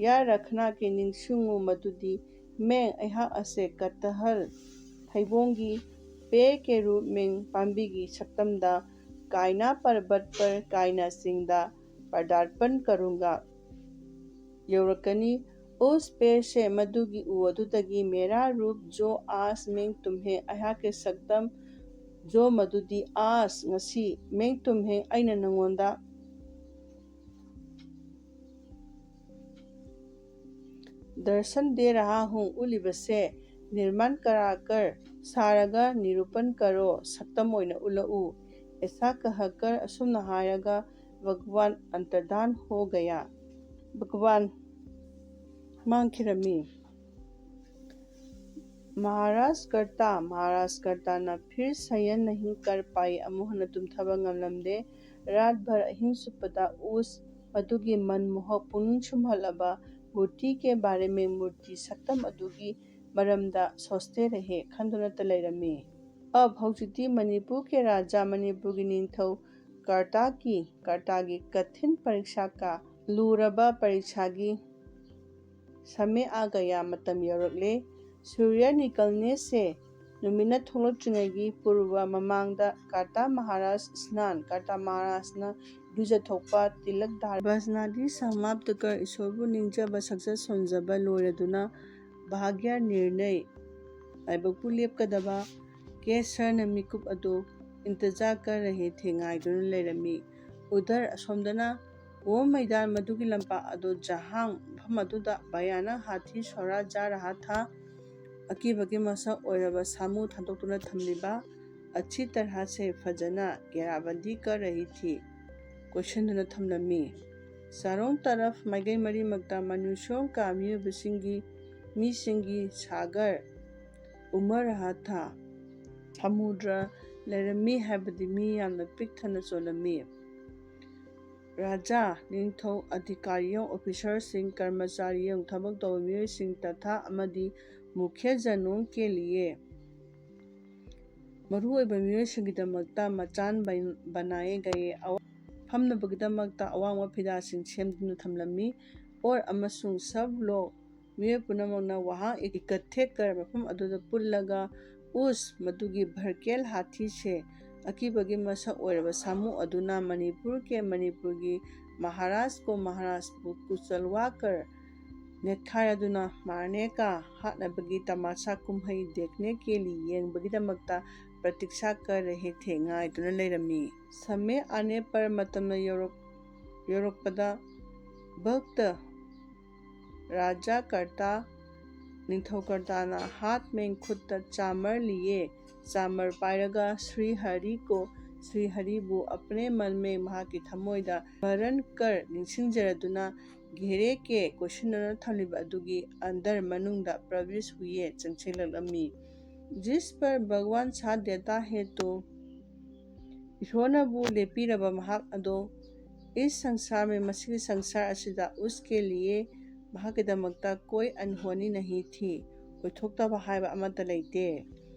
ꯌꯥ ꯔꯈꯅꯥ ꯀꯤ, ꯅꯤꯡꯁꯤꯡꯉꯨ ꯃꯗꯨꯗꯤ ꯃꯦꯡ, ꯑꯩꯍꯥꯛ ꯑꯁꯦ ꯀꯇꯍꯜ, ꯊꯩꯕꯣꯡꯒꯤ ꯄꯦ ꯀꯦ ꯔꯨꯞ ꯃꯤꯡ, ꯄꯥꯝꯕꯤꯒꯤ ꯁꯛꯇꯝꯗ ꯀꯥꯏꯅꯥ ꯄꯔꯕꯠ ꯄꯔ, ꯀꯥꯏꯅꯥ ꯆꯤꯡꯗ ꯄꯔꯗꯥꯔꯄꯟ ꯀꯔꯨꯡꯒ ꯌꯧꯔꯛꯀꯅꯤ꯫ ꯎꯁ ꯄꯦꯁꯦ, ꯃꯗꯨꯒꯤ ꯎ ꯑꯗꯨꯗꯒꯤ ꯃꯦꯔꯥ ꯔꯨꯞ ꯖꯣ ꯑꯥꯁ ꯃꯦꯡ ꯇꯨꯝꯍꯦ, ꯑꯩꯍꯥꯛꯀꯤ ꯁꯛꯇꯝ ꯖꯣ ꯃꯗꯨꯗꯤ ꯑꯥꯁ, ꯉꯁꯤ ꯃꯦꯡ ꯇꯨꯝꯍꯦ, ꯑꯩꯅ ꯅꯉꯣꯟꯗ ꯗꯔꯁꯟ ꯗꯦ ꯔꯍꯥ ꯍꯨꯡ ꯎꯠꯂꯤꯕꯁꯦ ꯅꯤꯔꯃꯥꯟ ꯀꯔꯥꯀꯔ ꯁꯥꯔꯒ ꯅꯤꯔꯨꯄꯟ ꯀꯔꯣ ꯁꯛꯇꯝ ꯑꯣꯏꯅ ꯎꯠꯂꯛꯎ꯫ ꯑꯦꯁꯥ ꯀꯍꯀꯔ ꯑꯁꯨꯝꯅ ꯍꯥꯏꯔꯒ ꯚꯒꯋꯥꯟ ꯑꯟꯇꯔꯙꯥꯟ ꯍꯣ ꯒꯌꯥ꯫ ꯚꯒꯋꯥꯟ ꯃꯥꯡꯈꯤꯔꯝꯃꯤ꯫ ꯃꯍꯥꯔꯥꯖ ꯀꯔꯇꯥ ꯃꯍꯥꯔꯥꯖ ꯀꯔꯇꯥꯅ ꯐꯤꯔ ꯁꯌꯟ ꯅꯍꯤꯡ ꯀꯔ ꯄꯥꯏ ꯑꯃꯨꯛ ꯍꯟꯅ ꯇꯨꯝꯊꯕ ꯉꯝꯂꯝꯗꯦ꯫ ꯔꯥꯠ ꯚꯔ ꯑꯍꯤꯡ ꯆꯨꯞꯄꯗ ꯎꯁ ꯃꯗꯨꯒꯤ ꯃꯟ ꯃꯣꯍꯛ ꯄꯨꯛꯅꯤꯡ ꯁꯨꯝꯍꯠꯂꯕ ꯃꯨꯔꯇꯤ ꯀꯦ ꯕꯥꯔꯦ ꯃꯦ ꯃꯨꯔꯇꯤ ꯁꯛꯇꯝ ꯑꯗꯨꯒꯤ ꯃꯔꯝꯗ ꯁꯣꯁꯇꯦ ꯔꯦꯍꯦ ꯈꯟꯗꯨꯅꯇ ꯂꯩꯔꯝꯃꯤ꯫ ꯑꯕ ꯍꯧꯖꯤꯛꯇꯤ ꯃꯅꯤꯄꯨꯔ ꯀꯦ ꯔꯥꯖꯥ ꯃꯅꯤꯄꯨꯔꯒꯤ ꯅꯤꯡꯊꯧ ꯀꯔꯇꯥꯀꯤ ꯀꯔꯇꯥꯒꯤ ꯀꯊꯤꯟ ꯄꯔꯤꯛꯁꯥ ꯀꯥ ꯂꯨꯔꯕ ꯄꯔꯤꯛꯁꯥꯒꯤ ꯁꯃꯦ ꯑꯥ ꯒꯌꯥ ꯃꯇꯝ ꯌꯧꯔꯛꯂꯦ꯫ ꯁꯨꯔꯌ ꯅꯤꯀꯜꯅꯦꯁꯦ ꯅꯨꯃꯤꯠꯅ ꯊꯣꯛꯂꯛꯇ꯭ꯔꯤꯉꯩꯒꯤ ꯄꯨꯔꯕ ꯃꯃꯥꯡꯗ ꯀꯥꯇꯥ ꯃꯍꯥꯔꯥꯖ ꯁ꯭ꯅꯥꯟ ꯀꯥꯇꯥ ꯃꯍꯥꯔꯥꯖꯅ ꯏꯔꯨꯖꯊꯣꯛꯄ ꯇꯤꯂꯛ ꯙꯥꯔ ꯕꯁꯅꯥꯗꯤ ꯁꯃꯥꯞꯇꯀꯔ ꯏꯁꯣꯔꯕꯨ ꯅꯤꯡꯖꯕ ꯁꯛꯆ ꯁꯣꯟꯖꯕ ꯂꯣꯏꯔꯗꯨꯅ ꯚꯥꯒ꯭ꯌ ꯅꯤꯔꯅꯩ ꯂꯥꯏꯕꯛꯄꯨ ꯂꯦꯞꯀꯗꯕ ꯀꯦꯁꯔꯅ ꯃꯤꯀꯨꯞ ꯑꯗꯨ ꯏꯟꯇꯖꯥ ꯀꯔ ꯔꯍꯦ ꯊꯦ ꯉꯥꯏꯗꯨꯅ ꯂꯩꯔꯝꯃꯤ꯫ ꯎꯗꯔ ꯑꯁꯣꯝꯗꯅ ꯑꯣ ꯃꯩꯗꯥꯟ ꯃꯗꯨꯒꯤ ꯂꯝꯄꯥꯛ ꯑꯗꯨ ꯖꯍꯥꯡ ꯃꯐꯝ ꯑꯗꯨꯗ ꯚꯌꯥꯅꯛ ꯍꯥꯊꯤ ꯁꯣꯔꯥ ꯖꯥ ꯔꯍꯥ ꯊꯥ ꯑꯀꯤꯕꯒꯤ ꯃꯁꯛ ꯑꯣꯏꯔꯕ ꯁꯥꯃꯨ ꯊꯥꯗꯣꯛꯇꯨꯅ ꯊꯝꯂꯤꯕ ꯑꯆꯤ ꯇꯔꯍꯥꯁꯦ ꯐꯖꯅ ꯒꯦꯔꯥꯕꯟꯗꯤ ꯀꯔ ꯔꯍꯤ ꯊꯤ ꯀꯣꯏꯁꯤꯟꯗꯨꯅ ꯊꯝꯂꯝꯃꯤ꯫ ꯆꯥꯔꯣꯡ ꯇꯔꯐ ꯃꯥꯏꯀꯩ ꯃꯔꯤꯃꯛꯇ ꯃꯅꯨꯁꯣꯡ ꯀꯥ ꯃꯤꯑꯣꯏꯕꯁꯤꯡꯒꯤ ꯃꯤꯁꯤꯡꯒꯤ ꯁꯥꯒꯔ ꯎꯃꯔ ꯍꯥꯊꯥ ꯁꯃꯨꯗ꯭ꯔ ꯂꯩꯔꯝꯃꯤ ꯍꯥꯏꯕꯗꯤ ꯃꯤ ꯌꯥꯝꯅ ꯄꯤꯛ ꯊꯟꯅ ꯆꯣꯜꯂꯝꯃꯤ꯫ ꯔꯥꯖꯥ, ꯅꯤꯡꯊꯧ, ꯑꯙꯤꯀꯥꯔꯤꯌꯣꯡ, ꯑꯣꯐꯤꯁꯔꯁꯤꯡ, ꯀꯔꯃꯆꯥꯔꯤꯌꯣꯡ, ꯊꯕꯛ ꯇꯧꯕ ꯃꯤꯑꯣꯏꯁꯤꯡ ꯇꯊꯥ ꯑꯃꯗꯤ ꯃꯨꯈ꯭ꯌ ꯖꯅꯣꯡ ꯀꯦꯂꯤꯌꯦ ꯃꯔꯨꯑꯣꯏꯕ ꯃꯤꯑꯣꯏꯁꯤꯡꯒꯤꯗꯃꯛꯇ ꯃꯆꯥꯟ ꯕꯟ-, ꯕꯅꯥꯌꯦ ꯒꯌꯦ ꯑꯋꯥ-, ꯐꯝꯅꯕꯒꯤꯗꯃꯛꯇ ꯑꯋꯥꯡꯕ ꯐꯤꯗꯥꯁꯤꯡ ꯁꯦꯝꯗꯨꯅ ꯊꯝꯂꯝꯃꯤ꯫ ꯑꯣꯔ ꯑꯃꯁꯨꯡ ꯁꯕ ꯂꯣꯛ ꯃꯤꯑꯣꯏ ꯄꯨꯝꯅꯃꯛꯅ ꯋꯥꯍꯪ ꯏꯀꯠꯊꯦꯛꯀꯔ ꯃꯐꯝ ꯑꯗꯨꯗ ꯄꯨꯜꯂꯒ ꯎꯁ ꯃꯗꯨꯒꯤ ꯚꯔꯀꯦꯜ ꯍꯥꯊꯤꯁꯦ ꯑꯀꯤꯕꯒꯤ ꯃꯁꯛ ꯑꯣꯏꯔꯕ ꯁꯥꯃꯨ ꯑꯗꯨꯅ ꯃꯅꯤꯄꯨꯔ ꯀꯦ ꯃꯅꯤꯄꯨꯔꯒꯤ ꯃꯍꯥꯔꯥꯖ ꯀꯣ ꯃꯍꯥꯔꯥꯖꯄꯨ ꯀꯨꯆꯜꯋꯥꯀꯔ ꯅꯦꯠꯈꯥꯏꯔꯗꯨꯅ ꯃꯥꯔꯅꯦꯀꯥ ꯍꯥꯠꯅꯕꯒꯤ ꯇꯃꯥꯁꯥ ꯀꯨꯝꯍꯩ ꯗꯦꯈꯅꯦ ꯀꯦꯂꯤ ꯌꯦꯡꯕꯒꯤꯗꯃꯛꯇ ꯄ꯭ꯔꯇꯤꯛꯁꯥ ꯀꯔ ꯔꯍꯦ ꯊꯦ ꯉꯥꯏꯗꯨꯅ ꯂꯩꯔꯝꯃꯤ꯫ ꯁꯃꯦ ꯑꯥꯅꯦ ꯄꯔ ꯃꯇꯝꯅ ꯌꯧꯔꯛ-, ꯌꯧꯔꯛꯄꯗ ꯚꯛꯇ ꯔꯥꯖꯥ ꯀꯔꯇꯥ, ꯅꯤꯡꯊꯧ ꯀꯔꯇꯥꯅ ꯍꯥꯠ ꯃꯦꯡ ꯈꯨꯠꯇ ꯆꯥꯃꯔ ꯂꯤꯌꯦ꯫ ꯆꯥꯃꯔ ꯄꯥꯏꯔꯒ ꯁ꯭ꯔꯤ ꯍꯔꯤ ꯀꯣ, ꯁ꯭ꯔꯤ ꯍꯔꯤꯕꯨ ꯑꯄꯅꯦ ꯃꯟ ꯃꯦꯡ ꯃꯍꯥꯛꯀꯤ ꯊꯃꯣꯏꯗ ꯃꯔꯟ ꯀꯔ ꯅꯤꯡꯁꯤꯡꯖꯔꯗꯨꯅ ꯘꯦꯔꯦ ꯀꯦ ꯀꯣꯏꯁꯤꯟꯅꯅ ꯊꯝꯂꯤꯕ ꯑꯗꯨꯒꯤ ꯑꯟꯗꯔ ꯃꯅꯨꯡꯗ ꯄ꯭ꯔꯕꯤꯁ ꯍꯨꯌꯦ ꯆꯪꯁꯤꯜꯂꯛꯂꯝꯃꯤ꯫ ꯖꯤꯁ ꯄꯔ ꯚꯒꯋꯥꯟ ꯁꯥꯊ ꯗꯦꯇꯥ ꯍꯦ ꯇꯣ, ꯏꯁꯣꯔꯅꯕꯨ ꯂꯦꯞꯄꯤꯔꯕ ꯃꯍꯥꯛ ꯑꯗꯣ, ꯏꯁ ꯁꯪꯁꯥꯔ ꯃꯦ, ꯃꯁꯤꯒꯤ ꯁꯪꯁꯥꯔ ꯑꯁꯤꯗ, ꯎꯁ ꯀꯦ ꯂꯤꯌꯦ, ꯃꯍꯥꯛꯀꯤꯗꯃꯛꯇ ꯀꯣꯏ ꯑꯟꯍꯣꯅꯤ ꯅꯍꯤ ꯊꯤ, ꯑꯣꯏꯊꯣꯛꯇꯕ ꯍꯥꯏꯕ ꯑꯃꯠꯇ ꯂꯩꯇꯦ꯫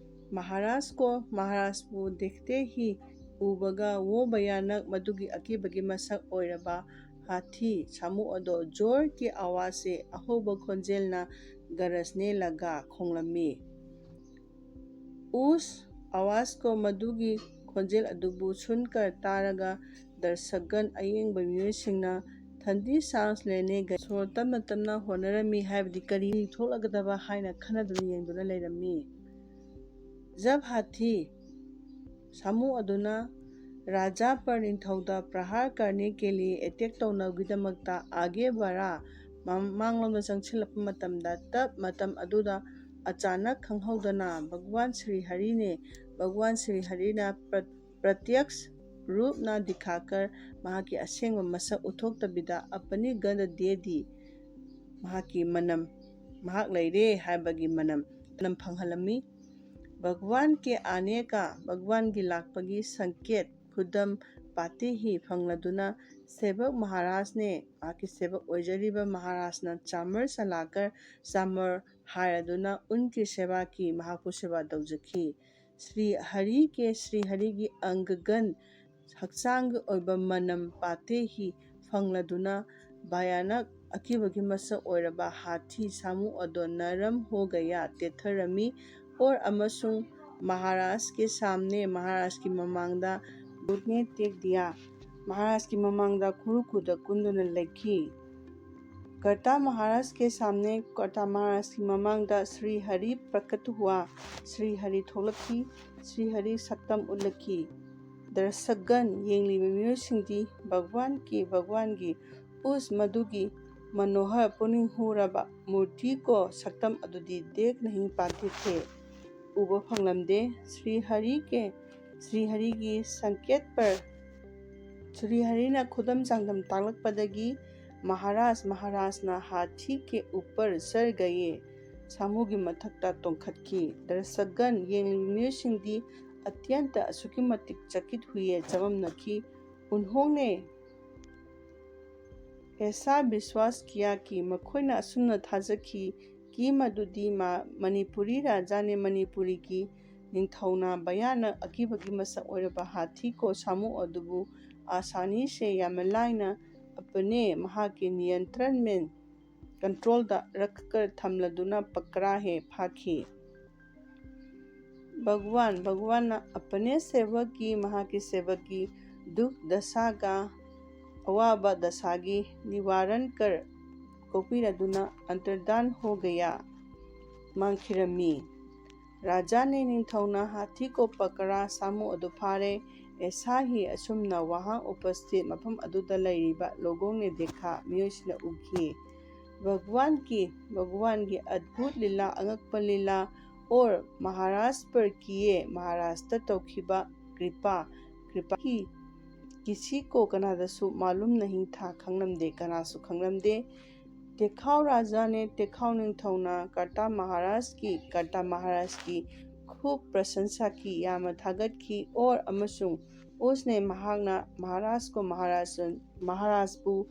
ꯃꯍꯥꯔꯥꯖ ꯀꯣ, ꯃꯍꯥꯔꯥꯖꯕꯨ ꯗꯦꯈꯇꯦ ꯍꯤ, ꯎꯕꯒ ꯋꯣ ꯚꯌꯥꯅꯛ, ꯃꯗꯨꯒꯤ ꯑꯀꯤꯕꯒꯤ ꯃꯁꯛ ꯑꯣꯏꯔꯕ ꯍꯥꯊꯤ ꯁꯥꯃꯨ ꯑꯗꯣ ꯖꯣꯔ ꯀꯤ ꯑꯋꯥꯖ ꯁꯦ, ꯑꯍꯧꯕ ꯈꯣꯟꯖꯦꯜꯅ ꯒꯔꯖꯅꯦ ꯂꯒꯥ, ꯈꯣꯡꯂꯝꯃꯤ꯫ ꯎꯁ ꯑꯋꯥꯖ ꯀꯣ, ꯃꯗꯨꯒꯤ ꯈꯣꯟꯖꯦꯜ ꯑꯗꯨꯕꯨ ꯁꯨꯟꯀꯔ, ꯇꯥꯔꯒ, ꯗꯔꯁꯛꯒꯟ, ꯑꯌꯦꯡꯕ ꯃꯤꯑꯣꯏꯁꯤꯡꯅ ꯊꯟꯗꯤ ꯁꯥꯡꯁ ꯂꯦꯅꯦ ꯒ ꯁꯣꯔ ꯇꯞꯅ ꯇꯞꯅ ꯍꯣꯠꯅꯔꯝꯃꯤ, ꯍꯥꯏꯕꯗꯤ ꯀꯔꯤ ꯊꯣꯛꯂꯒꯗꯕ ꯍꯥꯏꯅ ꯈꯟꯅꯗꯨꯅ ꯌꯦꯡꯗꯨꯅ ꯂꯩꯔꯝꯃꯤ꯫ ꯖꯕ ꯍꯥꯊꯤ ꯁꯥꯃꯨ ꯑꯗꯨꯅ ꯔꯥꯖꯥ ꯄꯔ ꯅꯤꯡꯊꯧꯗ ꯄ꯭ꯔꯍꯥꯔ ꯀꯔꯅꯦ ꯀꯦ ꯂꯤꯌꯦ ꯑꯦꯇꯦꯛ ꯇꯧꯅꯕꯒꯤꯗꯃꯛꯇ ꯑꯥꯒꯦ ꯕꯔꯥ ꯃꯃꯥꯡꯂꯣꯝꯗ ꯆꯪꯁꯤꯜꯂꯛꯄ ꯃꯇꯝꯗ, ꯇꯞ ꯃꯇꯝ ꯑꯗꯨꯗ ꯑꯆꯥꯅꯛ ꯈꯪꯍꯧꯗꯅ ꯚꯒꯋꯥꯟ ꯁ꯭ꯔꯤ ꯍꯔꯤꯅꯦ, ꯚꯒꯋꯥꯟ ꯁ꯭ꯔꯤ ꯍꯔꯤꯅ ꯄ꯭ꯔ-, ꯄ꯭ꯔꯇ꯭ꯌꯛꯁ ꯔꯨꯞꯅ ꯗꯤꯈꯥꯀꯔ ꯃꯍꯥꯛꯀꯤ ꯑꯁꯦꯡꯕ ꯃꯁꯛ ꯎꯠꯊꯣꯛꯇꯕꯤꯗ ꯑꯄꯅꯤ ꯒꯟꯗ ꯗꯦꯗꯤ ꯃꯍꯥꯛꯀꯤ ꯃꯅꯝ, ꯃꯍꯥꯛ ꯂꯩꯔꯦ ꯍꯥꯏꯕꯒꯤ ꯃꯅꯝ, ꯃꯅꯝ ꯐꯪꯍꯜꯂꯝꯃꯤ꯫ ꯚꯒꯋꯥꯟ ꯀꯦ ꯑꯥꯅꯦ ꯀꯥ, ꯚꯒꯋꯥꯟꯒꯤ ꯂꯥꯛꯄꯒꯤ ꯁꯪꯀꯦꯠ, ꯈꯨꯗꯝ, ꯄꯥꯇꯦ ꯍꯤ ꯐꯪꯂꯗꯨꯅ ꯁꯦꯕꯛ ꯃꯍꯥꯔꯥꯖꯅꯦ, ꯃꯍꯥꯛꯀꯤ ꯁꯦꯕꯛ ꯑꯣꯏꯖꯔꯤꯕ ꯃꯍꯥꯔꯥꯖꯅ ꯆꯥꯃꯔ ꯆꯂꯥꯀꯔ, ꯆꯥꯃꯔ ꯍꯥꯏꯔꯗꯨꯅ ꯎꯟꯀꯤ ꯁꯦꯕꯥ ꯀꯤ, ꯃꯍꯥꯛꯄꯨ ꯁꯦꯕꯥ ꯇꯧꯖꯈꯤ꯫ ꯁ꯭ꯔꯤ ꯍꯔꯤ ꯀꯦ, ꯁ꯭ꯔꯤ ꯍꯔꯤꯒꯤ ꯑꯪꯒꯒꯟ, ꯍꯛꯆꯥꯡꯒꯤ ꯑꯣꯏꯕ ꯃꯅꯝ, ꯄꯥꯇꯦ ꯍꯤ ꯐꯪꯂꯗꯨꯅ ꯚꯌꯥꯅꯛ ꯑꯀꯤꯕꯒꯤ ꯃꯁꯛ ꯑꯣꯏꯔꯕ ꯍꯥꯊꯤ ꯁꯥꯃꯨ ꯑꯗꯣ ꯅꯔꯝ ꯍꯣ ꯒꯌꯥ, ꯇꯦꯊꯔꯝꯃꯤ꯫ ꯑꯣꯔ ꯑꯃꯁꯨꯡ ꯃꯍꯥꯔꯥꯖꯀꯤ ꯁꯥꯝꯅꯦ, ꯃꯍꯥꯔꯥꯖꯀꯤ ꯃꯃꯥꯡꯗ ꯚꯨꯠꯅꯦ ꯇꯦꯛ ꯗꯤꯌꯥ, ꯃꯍꯥꯔꯥꯖꯀꯤ ꯃꯃꯥꯡꯗ ꯈꯨꯔꯨ ꯈꯨꯗ ꯀꯨꯟꯗꯨꯅ ꯂꯩꯈꯤ꯫ ꯀꯔꯇꯥ ꯃꯍꯥꯔꯥꯖꯀꯤ ꯁꯥꯝꯅꯦ, ꯀꯔꯇꯥ ꯃꯍꯥꯔꯥꯖꯀꯤ ꯃꯃꯥꯡꯗ ꯁ꯭ꯔꯤ ꯍꯔꯤ ꯄ꯭ꯔꯀꯠ ꯍꯨꯋꯥ, ꯁ꯭ꯔꯤ ꯍꯔꯤ ꯊꯣꯛꯂꯛꯈꯤ, ꯁ꯭ꯔꯤ ꯍꯔꯤ ꯁꯛꯇꯝ ꯎꯠꯂꯛꯈꯤ꯫ ꯗꯔꯁꯛꯒꯟ, ꯌꯦꯡꯂꯤꯕ ꯃꯤꯑꯣꯏꯁꯤꯡꯗꯤ ꯚꯒꯋꯥꯟ ꯀꯤ, ꯚꯒꯋꯥꯟꯒꯤ ꯎꯁ, ꯃꯗꯨꯒꯤ ꯃꯅꯣꯍꯔ ꯄꯨꯛꯅꯤꯡ ꯍꯨꯔꯕ ꯃꯨꯔꯇꯤ ꯀꯣ ꯁꯛꯇꯝ ꯑꯗꯨꯗꯤ ꯗꯦꯈ ꯅꯍꯤ ꯄꯥꯇꯦ ꯊꯦ, ꯎꯕ ꯐꯪꯂꯝꯗꯦ꯫ ꯁ꯭ꯔꯤ ꯍꯔꯤ ꯀꯦ, ꯁ꯭ꯔꯤ ꯍꯔꯤꯒꯤ ꯁꯪꯀꯦꯠ ꯄꯔ, ꯁ꯭ꯔꯤ ꯍꯔꯤꯅ ꯈꯨꯗꯝ ꯆꯥꯡꯗꯝ ꯇꯥꯛꯂꯛꯄꯗꯒꯤ ꯃꯍꯥꯔꯥꯖ ꯃꯍꯥꯔꯥꯖꯅ ꯍꯥꯊꯤ ꯀꯦ ꯎꯄꯔ ꯆꯔ ꯒꯌꯦ, ꯁꯥꯃꯨꯒꯤ ꯃꯊꯛꯇ ꯇꯣꯡꯈꯠꯈꯤ꯫ ꯗꯔꯁꯛꯒꯟ, ꯌꯦꯡꯂꯤꯕ ꯃꯤꯑꯣꯏꯁꯤꯡꯗꯤ ꯑꯇ꯭ꯌꯟꯇ ꯑꯁꯨꯛꯀꯤ ꯃꯇꯤꯛ ꯆꯀꯤꯠ ꯍꯨꯏꯌꯦ ꯆꯃꯝꯅꯈꯤ꯫ ꯎꯟꯍꯣꯡꯅꯦ ꯑꯦꯁꯥ ꯕꯤꯁ꯭ꯋꯥꯁ ꯀꯤꯌꯥ ꯀꯤ, ꯃꯈꯣꯏꯅ ꯑꯁꯨꯝꯅ ꯊꯥꯖꯈꯤ ꯀꯤ ꯃꯗꯨꯗꯤ ꯃꯥ ꯃꯅꯤꯄꯨꯔꯤ ꯔꯥꯖꯥꯅꯦ ꯃꯅꯤꯄꯨꯔꯤꯒꯤ ꯅꯤꯡꯊꯧꯅ ꯚꯌꯥꯅꯛ ꯑꯀꯤꯕꯒꯤ ꯃꯁꯛ ꯑꯣꯏꯔꯕ ꯍꯥꯊꯤ ꯀꯣ ꯁꯥꯃꯨ ꯑꯗꯨꯕꯨ ꯑꯁꯥꯅꯤ ꯁꯦ ꯌꯥꯝꯅ ꯂꯥꯏꯅ ꯑꯄꯅꯦ ꯃꯍꯥꯛꯀꯤ ꯅꯤꯌꯟꯇ꯭ꯔꯟ ꯃꯦꯟ ꯀꯟꯇ꯭ꯔꯣꯜꯗ ꯔꯛꯀ ꯊꯝꯂꯗꯨꯅ ꯄꯀ꯭ꯔꯥ ꯍꯦ ꯐꯥꯈꯤ꯫ ꯚꯒꯋꯥꯟ, ꯚꯒꯋꯥꯟꯅ ꯑꯄꯅꯦ ꯁꯦꯕꯛꯀꯤ, ꯃꯍꯥꯛꯀꯤ ꯁꯦꯕꯛꯀꯤ ꯗꯨꯛ ꯗꯁꯥꯒ ꯑꯋꯥꯕ ꯗꯁꯥꯒꯤ ꯅꯤꯋꯥꯔꯟ ꯀꯔ ꯀꯣꯛꯄꯤꯔꯗꯨꯅ ꯑꯟꯇꯔꯗꯥꯟ ꯍꯣ ꯒꯌꯥ ꯃꯥꯡꯈꯤꯔꯝꯃꯤ꯫ ꯔꯥꯖꯥꯅꯤ ꯅꯤꯡꯊꯧꯅ ꯍꯥꯊꯤ ꯀꯣ ꯄꯀ꯭ꯔꯥ ꯁꯥꯃꯨ ꯑꯗꯨ ꯐꯥꯔꯦ꯫ ꯑꯦꯁꯥ ꯍꯤ ꯑꯁꯨꯝꯅ ꯋꯥꯍꯪ ꯎꯄꯁꯊꯤꯠ ꯃꯐꯝ ꯑꯗꯨꯗ ꯂꯩꯔꯤꯕ ꯂꯣꯒꯣꯡ ꯅꯦꯗꯦꯈꯥ ꯃꯤꯑꯣꯏꯁꯤꯡꯅ ꯎꯈꯤ꯫ ꯚꯒꯋꯥꯟꯒꯤ, ꯚꯒꯋꯥꯟꯒꯤ ꯑꯗꯚꯨꯠ ꯂꯤꯂꯥ, ꯑꯉꯛꯄ ꯂꯤꯂꯥ, ꯑꯣꯔ ꯃꯍꯥꯔꯥꯖ ꯄꯔ ꯀꯤꯌꯦ, ꯃꯍꯥꯔꯥꯖꯇ ꯇꯧꯈꯤꯕ ꯀ꯭ꯔꯤꯄꯥ, ꯀ꯭ꯔꯤꯄꯥꯒꯤ ꯀꯤꯁꯤ ꯀꯣ ꯀꯅꯥꯗꯁꯨ ꯃꯥꯂꯨꯝ ꯅꯍꯤ ꯊꯥ ꯈꯪꯂꯝꯗꯦ, ꯀꯅꯥꯁꯨ ꯈꯪꯂꯝꯗꯦ꯫ ꯇꯦꯈꯥꯎ ꯔꯥꯖꯥꯅꯦ, ꯇꯦꯈꯥꯎ ꯅꯤꯡꯊꯧꯅ ꯀꯔꯇꯥ ꯃꯍꯥꯔꯥꯖꯀꯤ, ꯀꯔꯇꯥ ꯃꯍꯥꯔꯥꯖꯀꯤ ꯈꯨꯞ ꯄ꯭ꯔꯁꯟꯁꯥ ꯀꯤ, ꯌꯥꯝꯅ ꯊꯥꯒꯠꯈꯤ꯫ ꯑꯣꯔ ꯑꯃꯁꯨꯡ ꯎꯁꯅꯦ, ꯃꯍꯥꯛꯅ ꯃꯍꯥꯔꯥꯖ ꯀꯣ ꯃꯍꯥꯔꯥꯖ, ꯃꯍꯥꯔꯥꯖꯕꯨ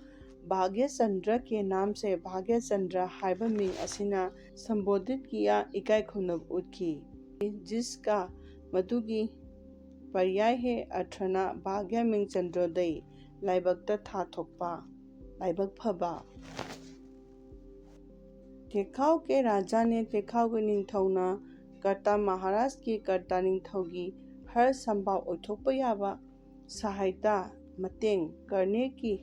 ꯚꯥꯒ꯭ꯌ ꯆꯟꯗ꯭ꯔ ꯀꯦ ꯅꯥꯝ ꯁꯦ, ꯚꯥꯒ꯭ꯌ ꯆꯟꯗ꯭ꯔ ꯍꯥꯏꯕ ꯃꯤꯡ ꯑꯁꯤꯅ ꯁꯝꯕꯣꯙꯤꯠ ꯀꯤꯌꯥ, ꯏꯀꯥꯏ ꯈꯨꯝꯅꯕ ꯎꯠꯈꯤ꯫ ꯖꯤꯁꯀꯥ, ꯃꯗꯨꯒꯤ ꯄꯔꯌꯥꯏ ꯍꯦ ꯑꯔꯊꯅ ꯚꯥꯒ꯭ꯌ ꯃꯤꯡ ꯆꯟꯗ꯭ꯔꯣꯗꯩ, ꯂꯥꯏꯕꯛꯇ ꯊꯥ ꯊꯣꯛꯄ, ꯂꯥꯏꯕꯛ ꯐꯕ꯫ ꯇꯦꯈꯥꯎ ꯀꯦ ꯔꯥꯖꯥꯅꯦ, ꯇꯦꯈꯥꯎꯒꯤ ꯅꯤꯡꯊꯧꯅ ꯀꯔꯇꯥ ꯃꯍꯥꯔꯥꯖꯀꯤ, ꯀꯔꯇꯥ ꯅꯤꯡꯊꯧꯒꯤ ꯍꯔ ꯁꯝꯚꯥꯕ ꯑꯣꯏꯊꯣꯛꯄ ꯌꯥꯕ ꯁꯍꯥꯏꯇꯥ, ꯃꯇꯦꯡ, ꯀꯔꯅꯦ ꯀꯤ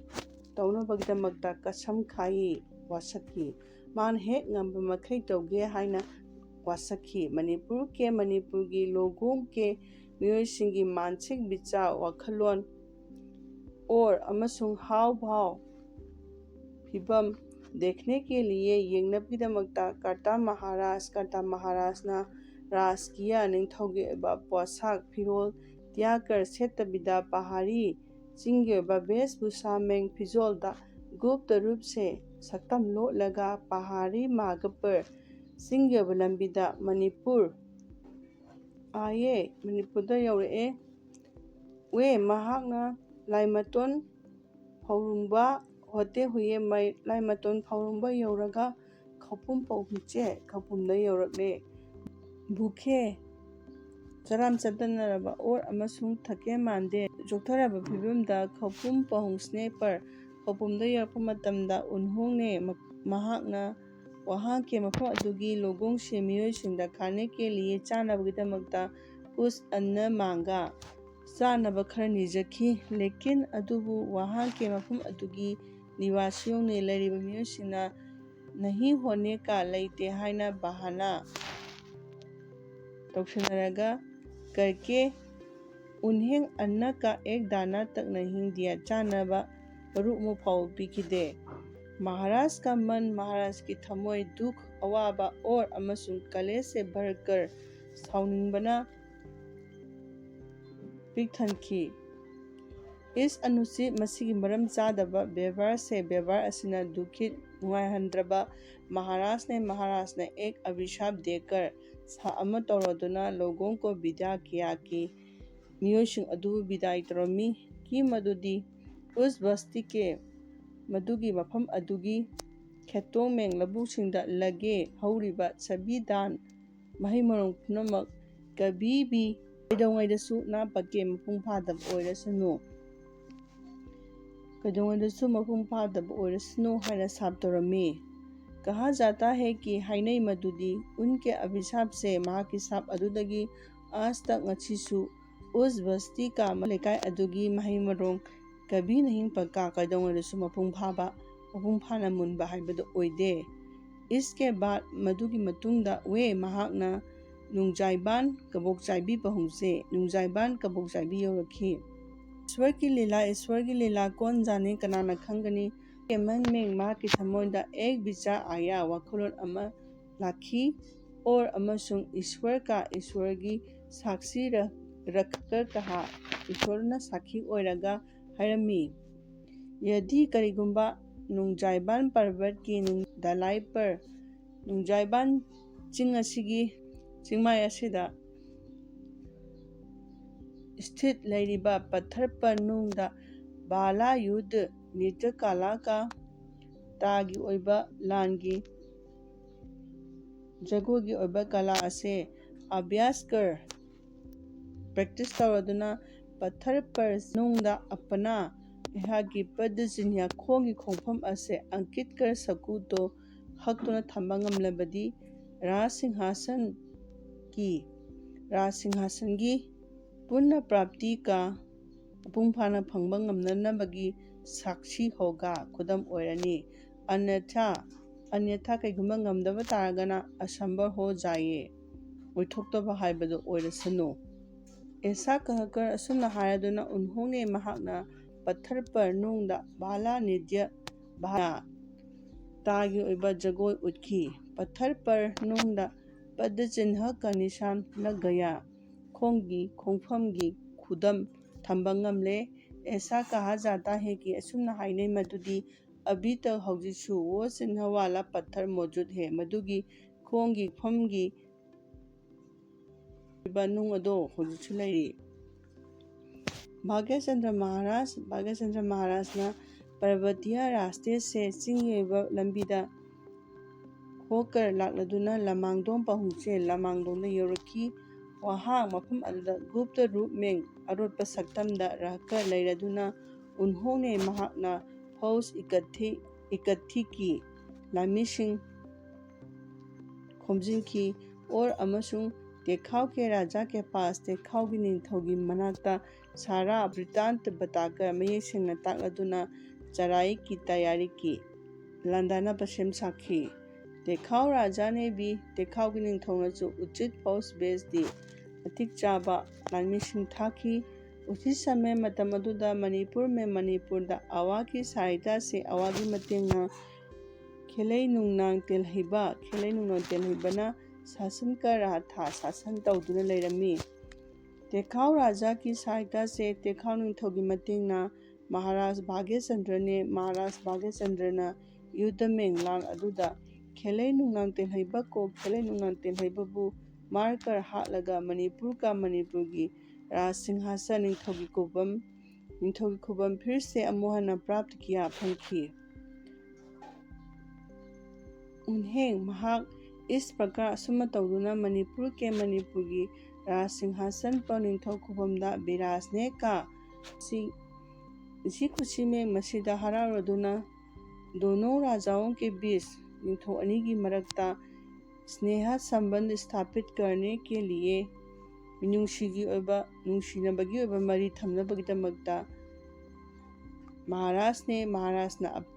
ꯇꯧꯅꯕꯒꯤꯗꯃꯛꯇ ꯀꯁꯝ ꯈꯥꯏ, ꯋꯥꯁꯛꯈꯤ꯫ ꯃꯥꯅ ꯍꯦꯛ ꯉꯝꯕ ꯃꯈꯩ ꯇꯧꯒꯦ ꯍꯥꯏꯅ ꯋꯥꯁꯛꯈꯤ꯫ ꯃꯅꯤꯄꯨꯔ ꯀꯦ, ꯃꯅꯤꯄꯨꯔꯒꯤ ꯂꯣꯒꯣꯡ ꯀꯦ ꯃꯤꯑꯣꯏꯁꯤꯡꯒꯤ ꯃꯥꯟꯁꯤꯛ ꯕꯤꯆꯥꯔ, ꯋꯥꯈꯜꯂꯣꯟ, ꯑꯣꯔ ꯑꯃꯁꯨꯡ ꯍꯥꯎ ꯚꯥꯎ, ꯐꯤꯕꯝ, देखने के लिए ꯌꯦꯡꯅꯕꯒꯤꯗꯃꯛꯇ ꯀꯔꯇꯥ ꯃꯍꯥꯔꯥꯖ, ꯀꯔꯇꯥ ꯃꯍꯥꯔꯥꯖꯅ ꯔꯥꯖꯀꯤꯌꯥ ꯅꯤꯡꯊꯧꯒꯤ ꯑꯣꯏꯕ ꯄꯣꯁꯥꯛ ꯐꯤꯔꯣꯜ ꯇ꯭ꯌꯥꯀꯔ ꯁꯦꯠꯇꯕꯤꯗ ꯄꯍꯥꯔꯤ ꯆꯤꯡꯒꯤ ꯑꯣꯏꯕ ꯚꯦꯁꯚꯨꯁꯥ ꯃꯦꯡ ꯐꯤꯖꯣꯜꯗ ꯒꯨꯞꯇ ꯔꯨꯞꯁꯦ ꯁꯛꯇꯝ ꯂꯣꯠꯂꯒ ꯄꯍꯥꯔꯤ ꯃꯥꯒꯄꯔ ꯆꯤꯡꯒꯤ ꯑꯣꯏꯕ ꯂꯝꯕꯤꯗ ꯃꯅꯤꯄꯨꯔ ꯑꯥꯌꯦ ꯃꯅꯤꯄꯨꯔꯗ ꯌꯧꯔꯛꯑꯦ꯫ ꯋꯦ ꯃꯍꯥꯛꯅ ꯂꯥꯏꯃꯇꯣꯟ ꯐꯧꯔꯨꯡꯕ ꯍꯣꯇꯦ ꯍꯨꯌꯦ ꯃꯩ ꯂꯥꯏꯃꯇꯣꯟ ꯐꯧꯔꯨꯡꯕ ꯌꯧꯔꯒ ꯈꯧꯄꯨꯝ ꯄꯧꯍꯨꯝꯆꯦ ꯈꯧꯄꯨꯝꯗ ꯌꯧꯔꯛꯂꯦ꯫ ꯕꯨꯈꯦ ꯆꯔꯥꯝ ꯆꯠꯇꯅꯔꯕ ꯑꯣꯔ ꯑꯃꯁꯨꯡ ꯊꯛꯀꯦ ꯃꯥꯟꯗꯦ ꯆꯣꯛꯊꯔꯕ ꯐꯤꯕꯝꯗ ꯈꯧꯄꯨꯝ ꯄꯧꯍꯨꯝ ꯁ꯭ꯅꯦꯄꯔ ꯈꯧꯄꯨꯝꯗ ꯌꯧꯔꯛꯄ ꯃꯇꯝꯗ ꯎꯟꯍꯣꯡꯅꯦ꯫ ꯃꯍꯥꯛꯅ ꯋꯥꯍꯥꯡꯈꯦ ꯃꯐꯝ ꯑꯗꯨꯒꯤ ꯂꯣꯒꯣꯡꯁꯦ ꯃꯤꯑꯣꯏꯁꯤꯡꯗ ꯈꯥꯅꯦ ꯀꯦ ꯂꯤꯌꯦ ꯆꯥꯅꯕꯒꯤꯗꯃꯛꯇ ꯎꯁ ꯑꯟꯅ ꯃꯥꯡꯒ ꯆꯥꯅꯕ ꯈꯔ ꯅꯤꯖꯈꯤ꯫ ꯂꯦꯀꯤꯟ ꯑꯗꯨꯕꯨ ꯋꯥꯍꯥꯡꯈꯦ ꯃꯐꯝ ꯑꯗꯨꯒꯤ ꯅꯤꯋꯥꯁꯤꯌꯣꯡꯅ ꯂꯩꯔꯤꯕ ꯃꯤꯑꯣꯏꯁꯤꯡꯅ ꯅꯍꯤ ꯍꯣꯅꯦ ꯀꯥ ꯂꯩꯇꯦ ꯍꯥꯏꯅ ꯕꯍꯥꯅꯥ ꯇꯧꯁꯤꯟꯅꯔꯒ ꯀꯔꯀꯦ ꯎꯟꯍꯦꯡ ꯑꯟꯅ ꯀꯥ ꯑꯦꯛ ꯗꯥꯅꯥ ꯇꯛꯅ ꯍꯤꯡꯗꯤꯌꯥ ꯆꯥꯅꯕ ꯃꯔꯨꯞ ꯑꯃ ꯐꯥꯎꯕ ꯄꯤꯈꯤꯗꯦ꯫ ꯃꯍꯥꯔꯥꯖ ꯀ ꯃꯟ ꯃꯍꯥꯔꯥꯖꯀꯤ ꯊꯃꯣꯏ ꯗꯨꯈ ꯑꯋꯥꯕ ꯑꯣꯔ ꯑꯃꯁꯨꯡ ꯀꯂꯦꯁꯦ ꯚꯔꯀꯔ ꯁꯥꯎꯅꯤꯡꯕꯅ ꯄꯤꯛ ꯊꯟꯈꯤ꯫ ꯏꯁ ꯑꯅꯨꯆꯤꯠ ꯃꯁꯤꯒꯤ ꯃꯔꯝ ꯆꯥꯗꯕ ꯕꯦꯕꯥꯔꯁꯦ ꯕꯦꯕꯥꯔ ꯑꯁꯤꯅ ꯗꯨꯈꯤꯠ ꯅꯨꯡꯉꯥꯏꯍꯟꯗ꯭ꯔꯕ ꯃꯍꯥꯔꯥꯖꯅꯦ ꯃꯍꯥꯔꯥꯖꯅ ꯑꯦꯛ ꯑꯕꯤꯁꯥꯞ ꯗꯦꯀꯔ ꯁꯥ ꯑꯃ ꯇꯧꯔꯗꯨꯅ ꯂꯣꯒꯣꯡ ꯀꯣ ꯕꯤꯗ꯭ꯌꯥ ꯀꯤꯌꯥꯀꯤ ꯃꯤꯑꯣꯏꯁꯤꯡ ꯑꯗꯨꯕꯨ ꯕꯤꯗꯥꯏ ꯇꯧꯔꯝꯃꯤ꯫ ꯀꯤ ꯃꯗꯨꯗꯤ ꯎꯁ ꯕꯁꯇꯤꯀꯦ ꯃꯗꯨꯒꯤ ꯃꯐꯝ ꯑꯗꯨꯒꯤ ꯈꯦꯇꯣꯡꯃꯦꯡ ꯂꯧꯕꯨꯛꯁꯤꯡꯗ ꯂꯒꯦ ꯍꯧꯔꯤꯕ ꯁꯕꯤ ꯗꯥꯟ ꯃꯍꯩ ꯃꯔꯣꯡ ꯄꯨꯝꯅꯃꯛ ꯀꯕꯤ ꯕꯤ ꯀꯩꯗꯧꯉꯩꯗꯁꯨ ꯅꯥ ꯄꯛꯀꯦ ꯃꯄꯨꯡ ꯐꯥꯗꯕ ꯑꯣꯏꯔꯁꯅꯨ ꯀꯩꯗꯧꯉꯩꯗꯁꯨ ꯃꯄꯨꯡ ꯐꯥꯗꯕ ꯑꯣꯏꯔꯁꯅꯨ ꯍꯥꯏꯅ ꯁꯥꯞ ꯇꯧꯔꯝꯃꯤ꯫ ꯀꯍꯥ ꯖꯥꯇꯥ ꯍꯦ ꯀꯤ ꯍꯥꯏꯅꯩ ꯃꯗꯨꯗꯤ ꯎꯟꯀꯦ ꯑꯕꯤꯁꯥꯞꯁꯦ ꯃꯍꯥꯛꯀꯤ ꯁꯥꯞ ꯑꯗꯨꯗꯒꯤ ꯑꯥꯖ ꯇꯛ ꯉꯁꯤꯁꯨ ꯎꯁ ꯕꯁꯇꯤ ꯀꯥ ꯂꯩꯀꯥꯏ ꯑꯗꯨꯒꯤ ꯃꯍꯩ ꯃꯔꯣꯡ ꯀꯕꯤ ꯅꯍꯤꯡ ꯄꯛꯀꯥ ꯀꯩꯗꯧꯉꯩꯗꯁꯨ ꯃꯄꯨꯡ ꯐꯥꯕ ꯃꯄꯨꯡ ꯐꯥꯅ ꯃꯨꯟꯕ ꯍꯥꯏꯕꯗꯨ ꯑꯣꯏꯗꯦ꯫ ꯏꯁꯀꯦ ꯕꯥꯠ ꯃꯗꯨꯒꯤ ꯃꯇꯨꯡꯗ ꯋꯦ ꯃꯍꯥꯛꯅ ꯅꯨꯡꯖꯥꯏꯕꯥꯟ ꯀꯕꯣꯛ ꯆꯥꯏꯕꯤ ꯄꯍꯨꯝꯁꯦ ꯅꯨꯡꯖꯥꯏꯕꯥꯟ ꯀꯕꯣꯛ ꯆꯥꯏꯕꯤ ꯌꯧꯔꯛꯈꯤ꯫ ꯏꯁ꯭ꯋꯔꯒꯤ ꯂꯤꯂꯥ ꯏꯁ꯭ꯋꯔꯒꯤ ꯂꯤꯂꯥ ꯀꯣꯟ ꯖꯥꯅꯤ ꯀꯅꯥꯅ ꯈꯪꯒꯅꯤ꯫ ꯀꯦꯃꯟ ꯃꯦꯡ ꯃꯍꯥꯛꯀꯤ ꯊꯃꯣꯏꯗ ꯑꯦꯛ ꯕꯤꯆꯥ ꯑꯥꯌꯥ ꯋꯥꯈꯜꯂꯣꯟ ꯑꯃ ꯂꯥꯛꯈꯤ꯫ ꯑꯣꯔ ꯑꯃꯁꯨꯡ ꯏꯁ꯭ꯋꯔ ꯀꯥ ꯏꯁ꯭ꯋꯔꯒꯤ ꯁꯥꯛꯁꯤ ꯔ-, ꯔꯈꯀꯔ ꯀꯍꯥ, ꯏꯁ꯭ꯋꯔꯅ ꯁꯥꯈꯤ ꯑꯣꯏꯔꯒ ꯍꯥꯏꯔꯝꯃꯤ꯫ ꯌꯗꯤ ꯀꯔꯤꯒꯨꯝꯕ ꯅꯨꯡꯖꯥꯏꯕꯥꯟ ꯄꯔꯕꯠꯀꯤ ꯅꯨꯡ-, ꯗꯂꯥꯏ ꯄꯔ, ꯅꯨꯡꯖꯥꯏꯕꯥꯟ ꯆꯤꯡ ꯑꯁꯤꯒꯤ, ꯆꯤꯡꯃꯥꯏ ꯑꯁꯤꯗ ꯏꯁꯊꯤꯠ ꯂꯩꯔꯤꯕ ꯄꯠꯊꯔ ꯄꯔ ꯅꯨꯡꯗ ꯕꯥꯂꯥ ꯌꯨꯗ ꯅꯤꯇ꯭ꯌ ꯀꯥꯂꯥ ꯀꯥ ꯇꯥꯒꯤ ꯑꯣꯏꯕ ꯂꯥꯟꯒꯤ ꯖꯒꯣꯏꯒꯤ ꯑꯣꯏꯕ ꯀꯂꯥ ꯑꯁꯦ ꯑꯚ꯭ꯌꯥꯁ ꯀꯔ, ꯄ꯭ꯔꯦꯛꯇꯤꯁ ꯇꯧꯔꯗꯨꯅ ꯄꯠꯊꯔ ꯄꯔ ꯅꯨꯡꯗ ꯑꯄꯅꯥ ꯑꯩꯍꯥꯛꯀꯤ ꯄꯗ ꯆꯤꯟꯍ꯭ꯌꯥ ꯈꯣꯡꯒꯤ ꯈꯣꯡꯐꯝ ꯑꯁꯦ ꯑꯪꯀꯤꯠ ꯀꯔ ꯁꯀꯨꯇꯣ ꯍꯛꯇꯨꯅ ꯊꯝꯕ ꯉꯝꯂꯕꯗꯤ ꯔꯥꯖ ꯁꯤꯡꯍꯥꯁꯟꯒꯤ, ꯔꯥꯖ ꯁꯤꯡꯍꯥꯁꯟꯒꯤ ꯄꯨꯟꯅ ꯄ꯭ꯔꯥꯞꯇꯤ ꯀꯥ ꯃꯄꯨꯡ ꯐꯥꯅ ꯐꯪꯕ ꯉꯝꯅꯅꯕꯒꯤ ꯁꯥꯛꯁꯤ ꯍꯣꯒꯥ ꯈꯨꯗꯝ ꯑꯣꯏꯔꯅꯤ꯫ ꯑꯟꯌꯊꯥ, ꯑꯟꯌꯊꯥ ꯀꯩꯒꯨꯝꯕ ꯉꯝꯗꯕ ꯇꯥꯔꯒꯅ ꯑꯁꯝꯕꯔ ꯍꯣ ꯖꯥꯏꯌꯦ, ꯑꯣꯏꯊꯣꯛꯇꯕ ꯍꯥꯏꯕꯗꯨ ꯑꯣꯏꯔꯁꯅꯨ꯫ ꯑꯦꯁꯥ ꯀꯍꯀꯔ ꯑꯁꯨꯝꯅ ꯍꯥꯏꯔꯗꯨꯅ ꯎꯟꯍꯣꯡꯅꯦ ꯃꯍꯥꯛꯅ ꯄꯠꯊꯔ ꯄꯔ ꯅꯨꯡꯗ ꯚꯥꯂꯥ ꯅꯤꯗ꯭ꯌ ꯚꯥꯂꯥ ꯇꯥꯒꯤ ꯑꯣꯏꯕ ꯖꯒꯣꯏ ꯎꯠꯈꯤ꯫ ꯄꯠꯊꯔ ꯄꯔ ꯅꯨꯡꯗ ꯄꯗ ꯆꯤꯟꯍ ꯀ ꯅꯤꯁꯥꯟ ꯂꯒ ꯒꯌꯥ, ꯈꯣꯡꯒꯤ ꯈꯣꯡꯐꯝꯒꯤ ꯈꯨꯗꯝ ꯊꯝꯕ ꯉꯝꯂꯦ꯫ ꯑꯦꯁꯥ ꯀꯍꯥ ꯖꯥꯇꯥ ꯍꯦ ꯀꯤ ꯑꯁꯨꯝꯅ ꯍꯥꯏꯅꯩ ꯃꯗꯨꯗꯤ ꯑꯕꯤ ꯇꯛ ꯍꯧꯖꯤꯛꯁꯨ ꯋꯣ ꯆꯤꯟꯍ ꯋꯥꯂꯥ ꯄꯠꯊꯔ ꯃꯣꯖꯨꯗ ꯍꯦ, ꯃꯗꯨꯒꯤ ꯈꯣꯡꯒꯤ ꯈꯣꯡꯐꯝꯒꯤ ꯑꯣꯏꯕ ꯅꯨꯡ ꯑꯗꯣ ꯍꯧꯖꯤꯛꯁꯨ ꯂꯩꯔꯤ꯫ ꯚꯥꯒ꯭ꯌꯆꯟꯗ꯭ꯔ ꯃꯍꯥꯔꯥꯖ, ꯚꯥꯒ꯭ꯌꯆꯟꯗ꯭ꯔ ꯃꯍꯥꯔꯥꯖꯅ ꯄꯔꯕꯇꯤꯌꯥ ꯔꯥꯁꯇꯦꯁꯁꯦ ꯆꯤꯡꯒꯤ ꯑꯣꯏꯕ ꯂꯝꯕꯤꯗ ꯍꯣꯀꯔ ꯂꯥꯛꯂꯗꯨꯅ ꯂꯃꯥꯡꯗꯣꯡ ꯄꯥꯍꯨꯡꯆꯦ ꯂꯃꯥꯡꯗꯣꯡꯗ ꯌꯧꯔꯛꯈꯤ꯫ ꯋꯥꯍꯥꯡ ꯃꯐꯝ ꯑꯗꯨꯗ ꯒꯨꯞꯇ ꯔꯨꯞ ꯃꯦꯡ ꯑꯔꯣꯠꯄ ꯁꯛꯇꯝꯗ ꯔꯍꯀꯔ ꯂꯩꯔꯗꯨꯅ ꯎꯟꯍꯣꯡꯅꯦ ꯃꯍꯥꯛꯅ ꯐꯧꯁ ꯏꯀꯠꯊꯤ, ꯏꯀꯠꯊꯤꯀꯤ ꯂꯥꯟꯃꯤꯁꯤꯡ ꯈꯣꯝꯖꯤꯟꯈꯤ꯫ ꯑꯣꯔ ꯑꯃꯁꯨꯡ ꯇꯦꯈꯥꯎ ꯀꯦ ꯔꯥꯖꯥ ꯀꯦ ꯄꯥꯁ, ꯇꯦꯈꯥꯎꯒꯤ ꯅꯤꯡꯊꯧꯒꯤ ꯃꯅꯥꯛꯇ ꯁꯥꯔꯥ ꯕ꯭ꯔꯤꯇꯥꯟꯇ ꯕꯇꯥꯀꯔ ꯃꯌꯦꯛ ꯁꯦꯡꯅ ꯇꯥꯛꯂꯗꯨꯅ ꯆꯔꯥꯏ ꯀꯤ ꯇꯌꯥꯔꯤ ꯀꯤ ꯂꯥꯟꯗꯥꯅꯕ ꯁꯦꯝ ꯁꯥꯈꯤ꯫ ꯇꯦꯈꯥꯎ ꯔꯥꯖꯥ ꯅꯦ ꯕꯤ, ꯇꯦꯈꯥꯎꯒꯤ ꯅꯤꯡꯊꯧꯅꯁꯨ ꯎꯆꯤꯠ ꯐꯧꯁ ꯕꯦꯁ ꯗꯤ ꯃꯇꯤꯛ ꯆꯥꯕ ꯂꯥꯟꯃꯤꯁꯤꯡ ꯊꯥꯈꯤ꯫ ꯎꯆꯤ ꯁꯝꯃꯦ ꯃꯇꯝ ꯑꯗꯨꯗ ꯃꯅꯤꯄꯨꯔ ꯃꯦ ꯃꯅꯤꯄꯨꯔꯗ ꯑꯋꯥꯒꯤ ꯁꯥꯍꯤꯇ꯭ꯌꯁꯦ ꯑꯋꯥꯒꯤ ꯃꯇꯦꯡꯅ ꯈꯦꯂꯩ ꯅꯨꯡꯅꯥꯡ ꯇꯦꯜꯍꯩꯕ, ꯈꯦꯂꯩ ꯅꯨꯡꯅꯥꯡ ꯇꯦꯜꯍꯩꯕꯅ ꯁꯥꯁꯟꯀ ꯔꯥꯊꯥ ꯁꯥꯁꯟ ꯇꯧꯗꯨꯅ ꯂꯩꯔꯝꯃꯤ꯫ ꯇꯦꯈꯥꯎ ꯔꯥꯖꯥꯒꯤ ꯁꯥꯍꯤꯇ꯭ꯌꯁꯦ ꯇꯦꯈꯥꯎ ꯅꯤꯡꯊꯧꯒꯤ ꯃꯇꯦꯡꯅ ꯃꯍꯥꯔꯥꯖ ꯚꯥꯒ꯭ꯌꯆꯟꯗ꯭ꯔꯅꯦ꯫ ꯃꯍꯥꯔꯥꯖ ꯚꯥꯒ꯭ꯌꯆꯟꯗ꯭ꯔꯅ ꯌꯨꯗꯃꯦꯡ ꯂꯥꯟ ꯑꯗꯨꯗ ꯈꯦꯂꯩ ꯅꯨꯡꯅꯥꯡ ꯇꯦꯜꯍꯩꯕ ꯀꯣ ꯈꯦꯂꯩ ꯅꯨꯡꯅꯥꯡ ꯇꯦꯜꯍꯩꯕꯕꯨ ꯃꯥꯔꯀꯔ ꯍꯥꯠꯂꯒ ꯃꯅꯤꯄꯨꯔ ꯀ ꯃꯅꯤꯄꯨꯔꯒꯤ ꯔꯥꯖ ꯁꯤꯡꯍꯥꯁꯟ ꯅꯤꯡꯊꯧꯒꯤ ꯈꯨꯕꯝ ꯅꯤꯡꯊꯧꯒꯤ ꯈꯨꯕꯝ ꯐꯤꯔꯁꯦ ꯑꯃꯨꯛ ꯍꯟꯅ ꯄ꯭ꯔꯥꯞꯇ ꯀꯤꯌꯥ ꯐꯪꯈꯤ꯫ ꯎꯟꯍꯦꯡ ꯃꯍꯥꯛ ꯏꯁ ꯄ꯭ꯔꯀꯥꯔ ꯑꯁꯨꯝꯅ ꯇꯧꯗꯨꯅ ꯃꯅꯤꯄꯨꯔ ꯀꯦ ꯃꯅꯤꯄꯨꯔꯒꯤ ꯔꯥꯖ ꯁꯤꯡꯍꯥꯁꯟ ꯄ ꯅꯤꯡꯊꯧ ꯈꯨꯕꯝꯗ ꯕꯤꯔꯥꯖꯅꯦ ꯀ ꯁꯤ ꯏꯁꯤ ꯈꯨꯁꯤꯃꯦ ꯃꯁꯤꯗ ꯍꯔꯥꯎꯔꯗꯨꯅ दोनों राजाओं के बीच ꯅꯤꯡꯊꯧ ꯑꯅꯤꯒꯤ ꯃꯔꯛꯇ स्नेह संबंध स्थापित करने के लिए ꯃꯤꯅꯨꯡꯁꯤꯒꯤ ꯑꯣꯏꯕ ꯅꯨꯡꯁꯤꯅꯕꯒꯤ ꯑꯣꯏꯕ ꯃꯔꯤ ꯊꯝꯅꯕꯒꯤꯗꯃꯛꯇ ꯃꯍꯥꯔꯥꯖꯅꯦ ꯃꯍꯥꯔꯥꯖꯅ ꯑꯞ-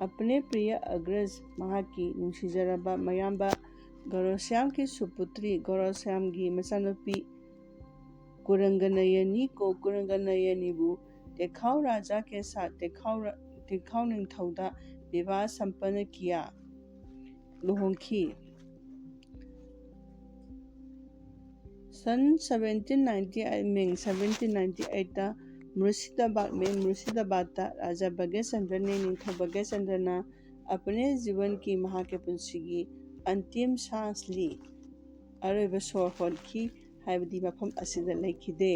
अपने प्रिय अग्रज ꯃꯍꯥꯛꯀꯤ ꯅꯨꯡꯁꯤꯖꯔꯕ ꯃꯌꯥꯝꯕ ꯒꯧꯔꯁ꯭ꯌꯥꯝꯒꯤ ꯁꯨꯄꯨꯇ꯭ꯔꯤ ꯒꯧꯔꯁ꯭ꯌꯥꯝꯒꯤ ꯃꯆꯥꯅꯨꯄꯤ ꯀꯨꯔꯪꯒꯅꯌꯅꯤ ꯀꯣ ꯀꯨꯔꯪꯒꯅꯌꯅꯤꯕꯨ ꯇꯦꯈꯥꯎ ꯔꯥꯖꯥ ꯀꯦ ꯁꯥꯠ ꯇꯦꯈꯥꯎ ꯔ- ꯇꯦꯈꯥꯎ ꯅꯤꯡꯊꯧꯗ ꯕꯤꯕꯥ ꯁꯝꯄꯟꯅ ꯀꯤꯌꯥ ꯂꯨꯍꯣꯡꯈꯤ꯫ सन सेवनटीन नाइन्टी एट ꯃꯦꯡ ꯁꯕꯦꯟꯇꯤꯟ ꯅꯥꯏꯟꯇꯤ ꯑꯩꯠꯇ ꯃꯨꯔꯁꯤꯗꯥꯕꯥꯗ ꯃꯦ ꯃꯨꯔꯁꯤꯗꯥꯕꯥꯗꯇ ꯔꯥꯖꯥ ꯚꯒ꯭ꯌꯆꯟꯗ꯭ꯔꯅꯦ ꯅꯤꯡꯊꯧ ꯚꯒ꯭ꯌꯆꯟꯗ꯭ꯔꯅ अपने जीवन की ꯃꯍꯥꯛꯀꯤ ꯄꯨꯟꯁꯤꯒꯤ अंतिम सांस ली ꯑꯔꯣꯏꯕ ꯁꯣꯔ ꯍꯣꯟꯈꯤ ꯍꯥꯏꯕꯗꯤ ꯃꯐꯝ ꯑꯁꯤꯗ ꯂꯩꯈꯤꯗꯦ꯫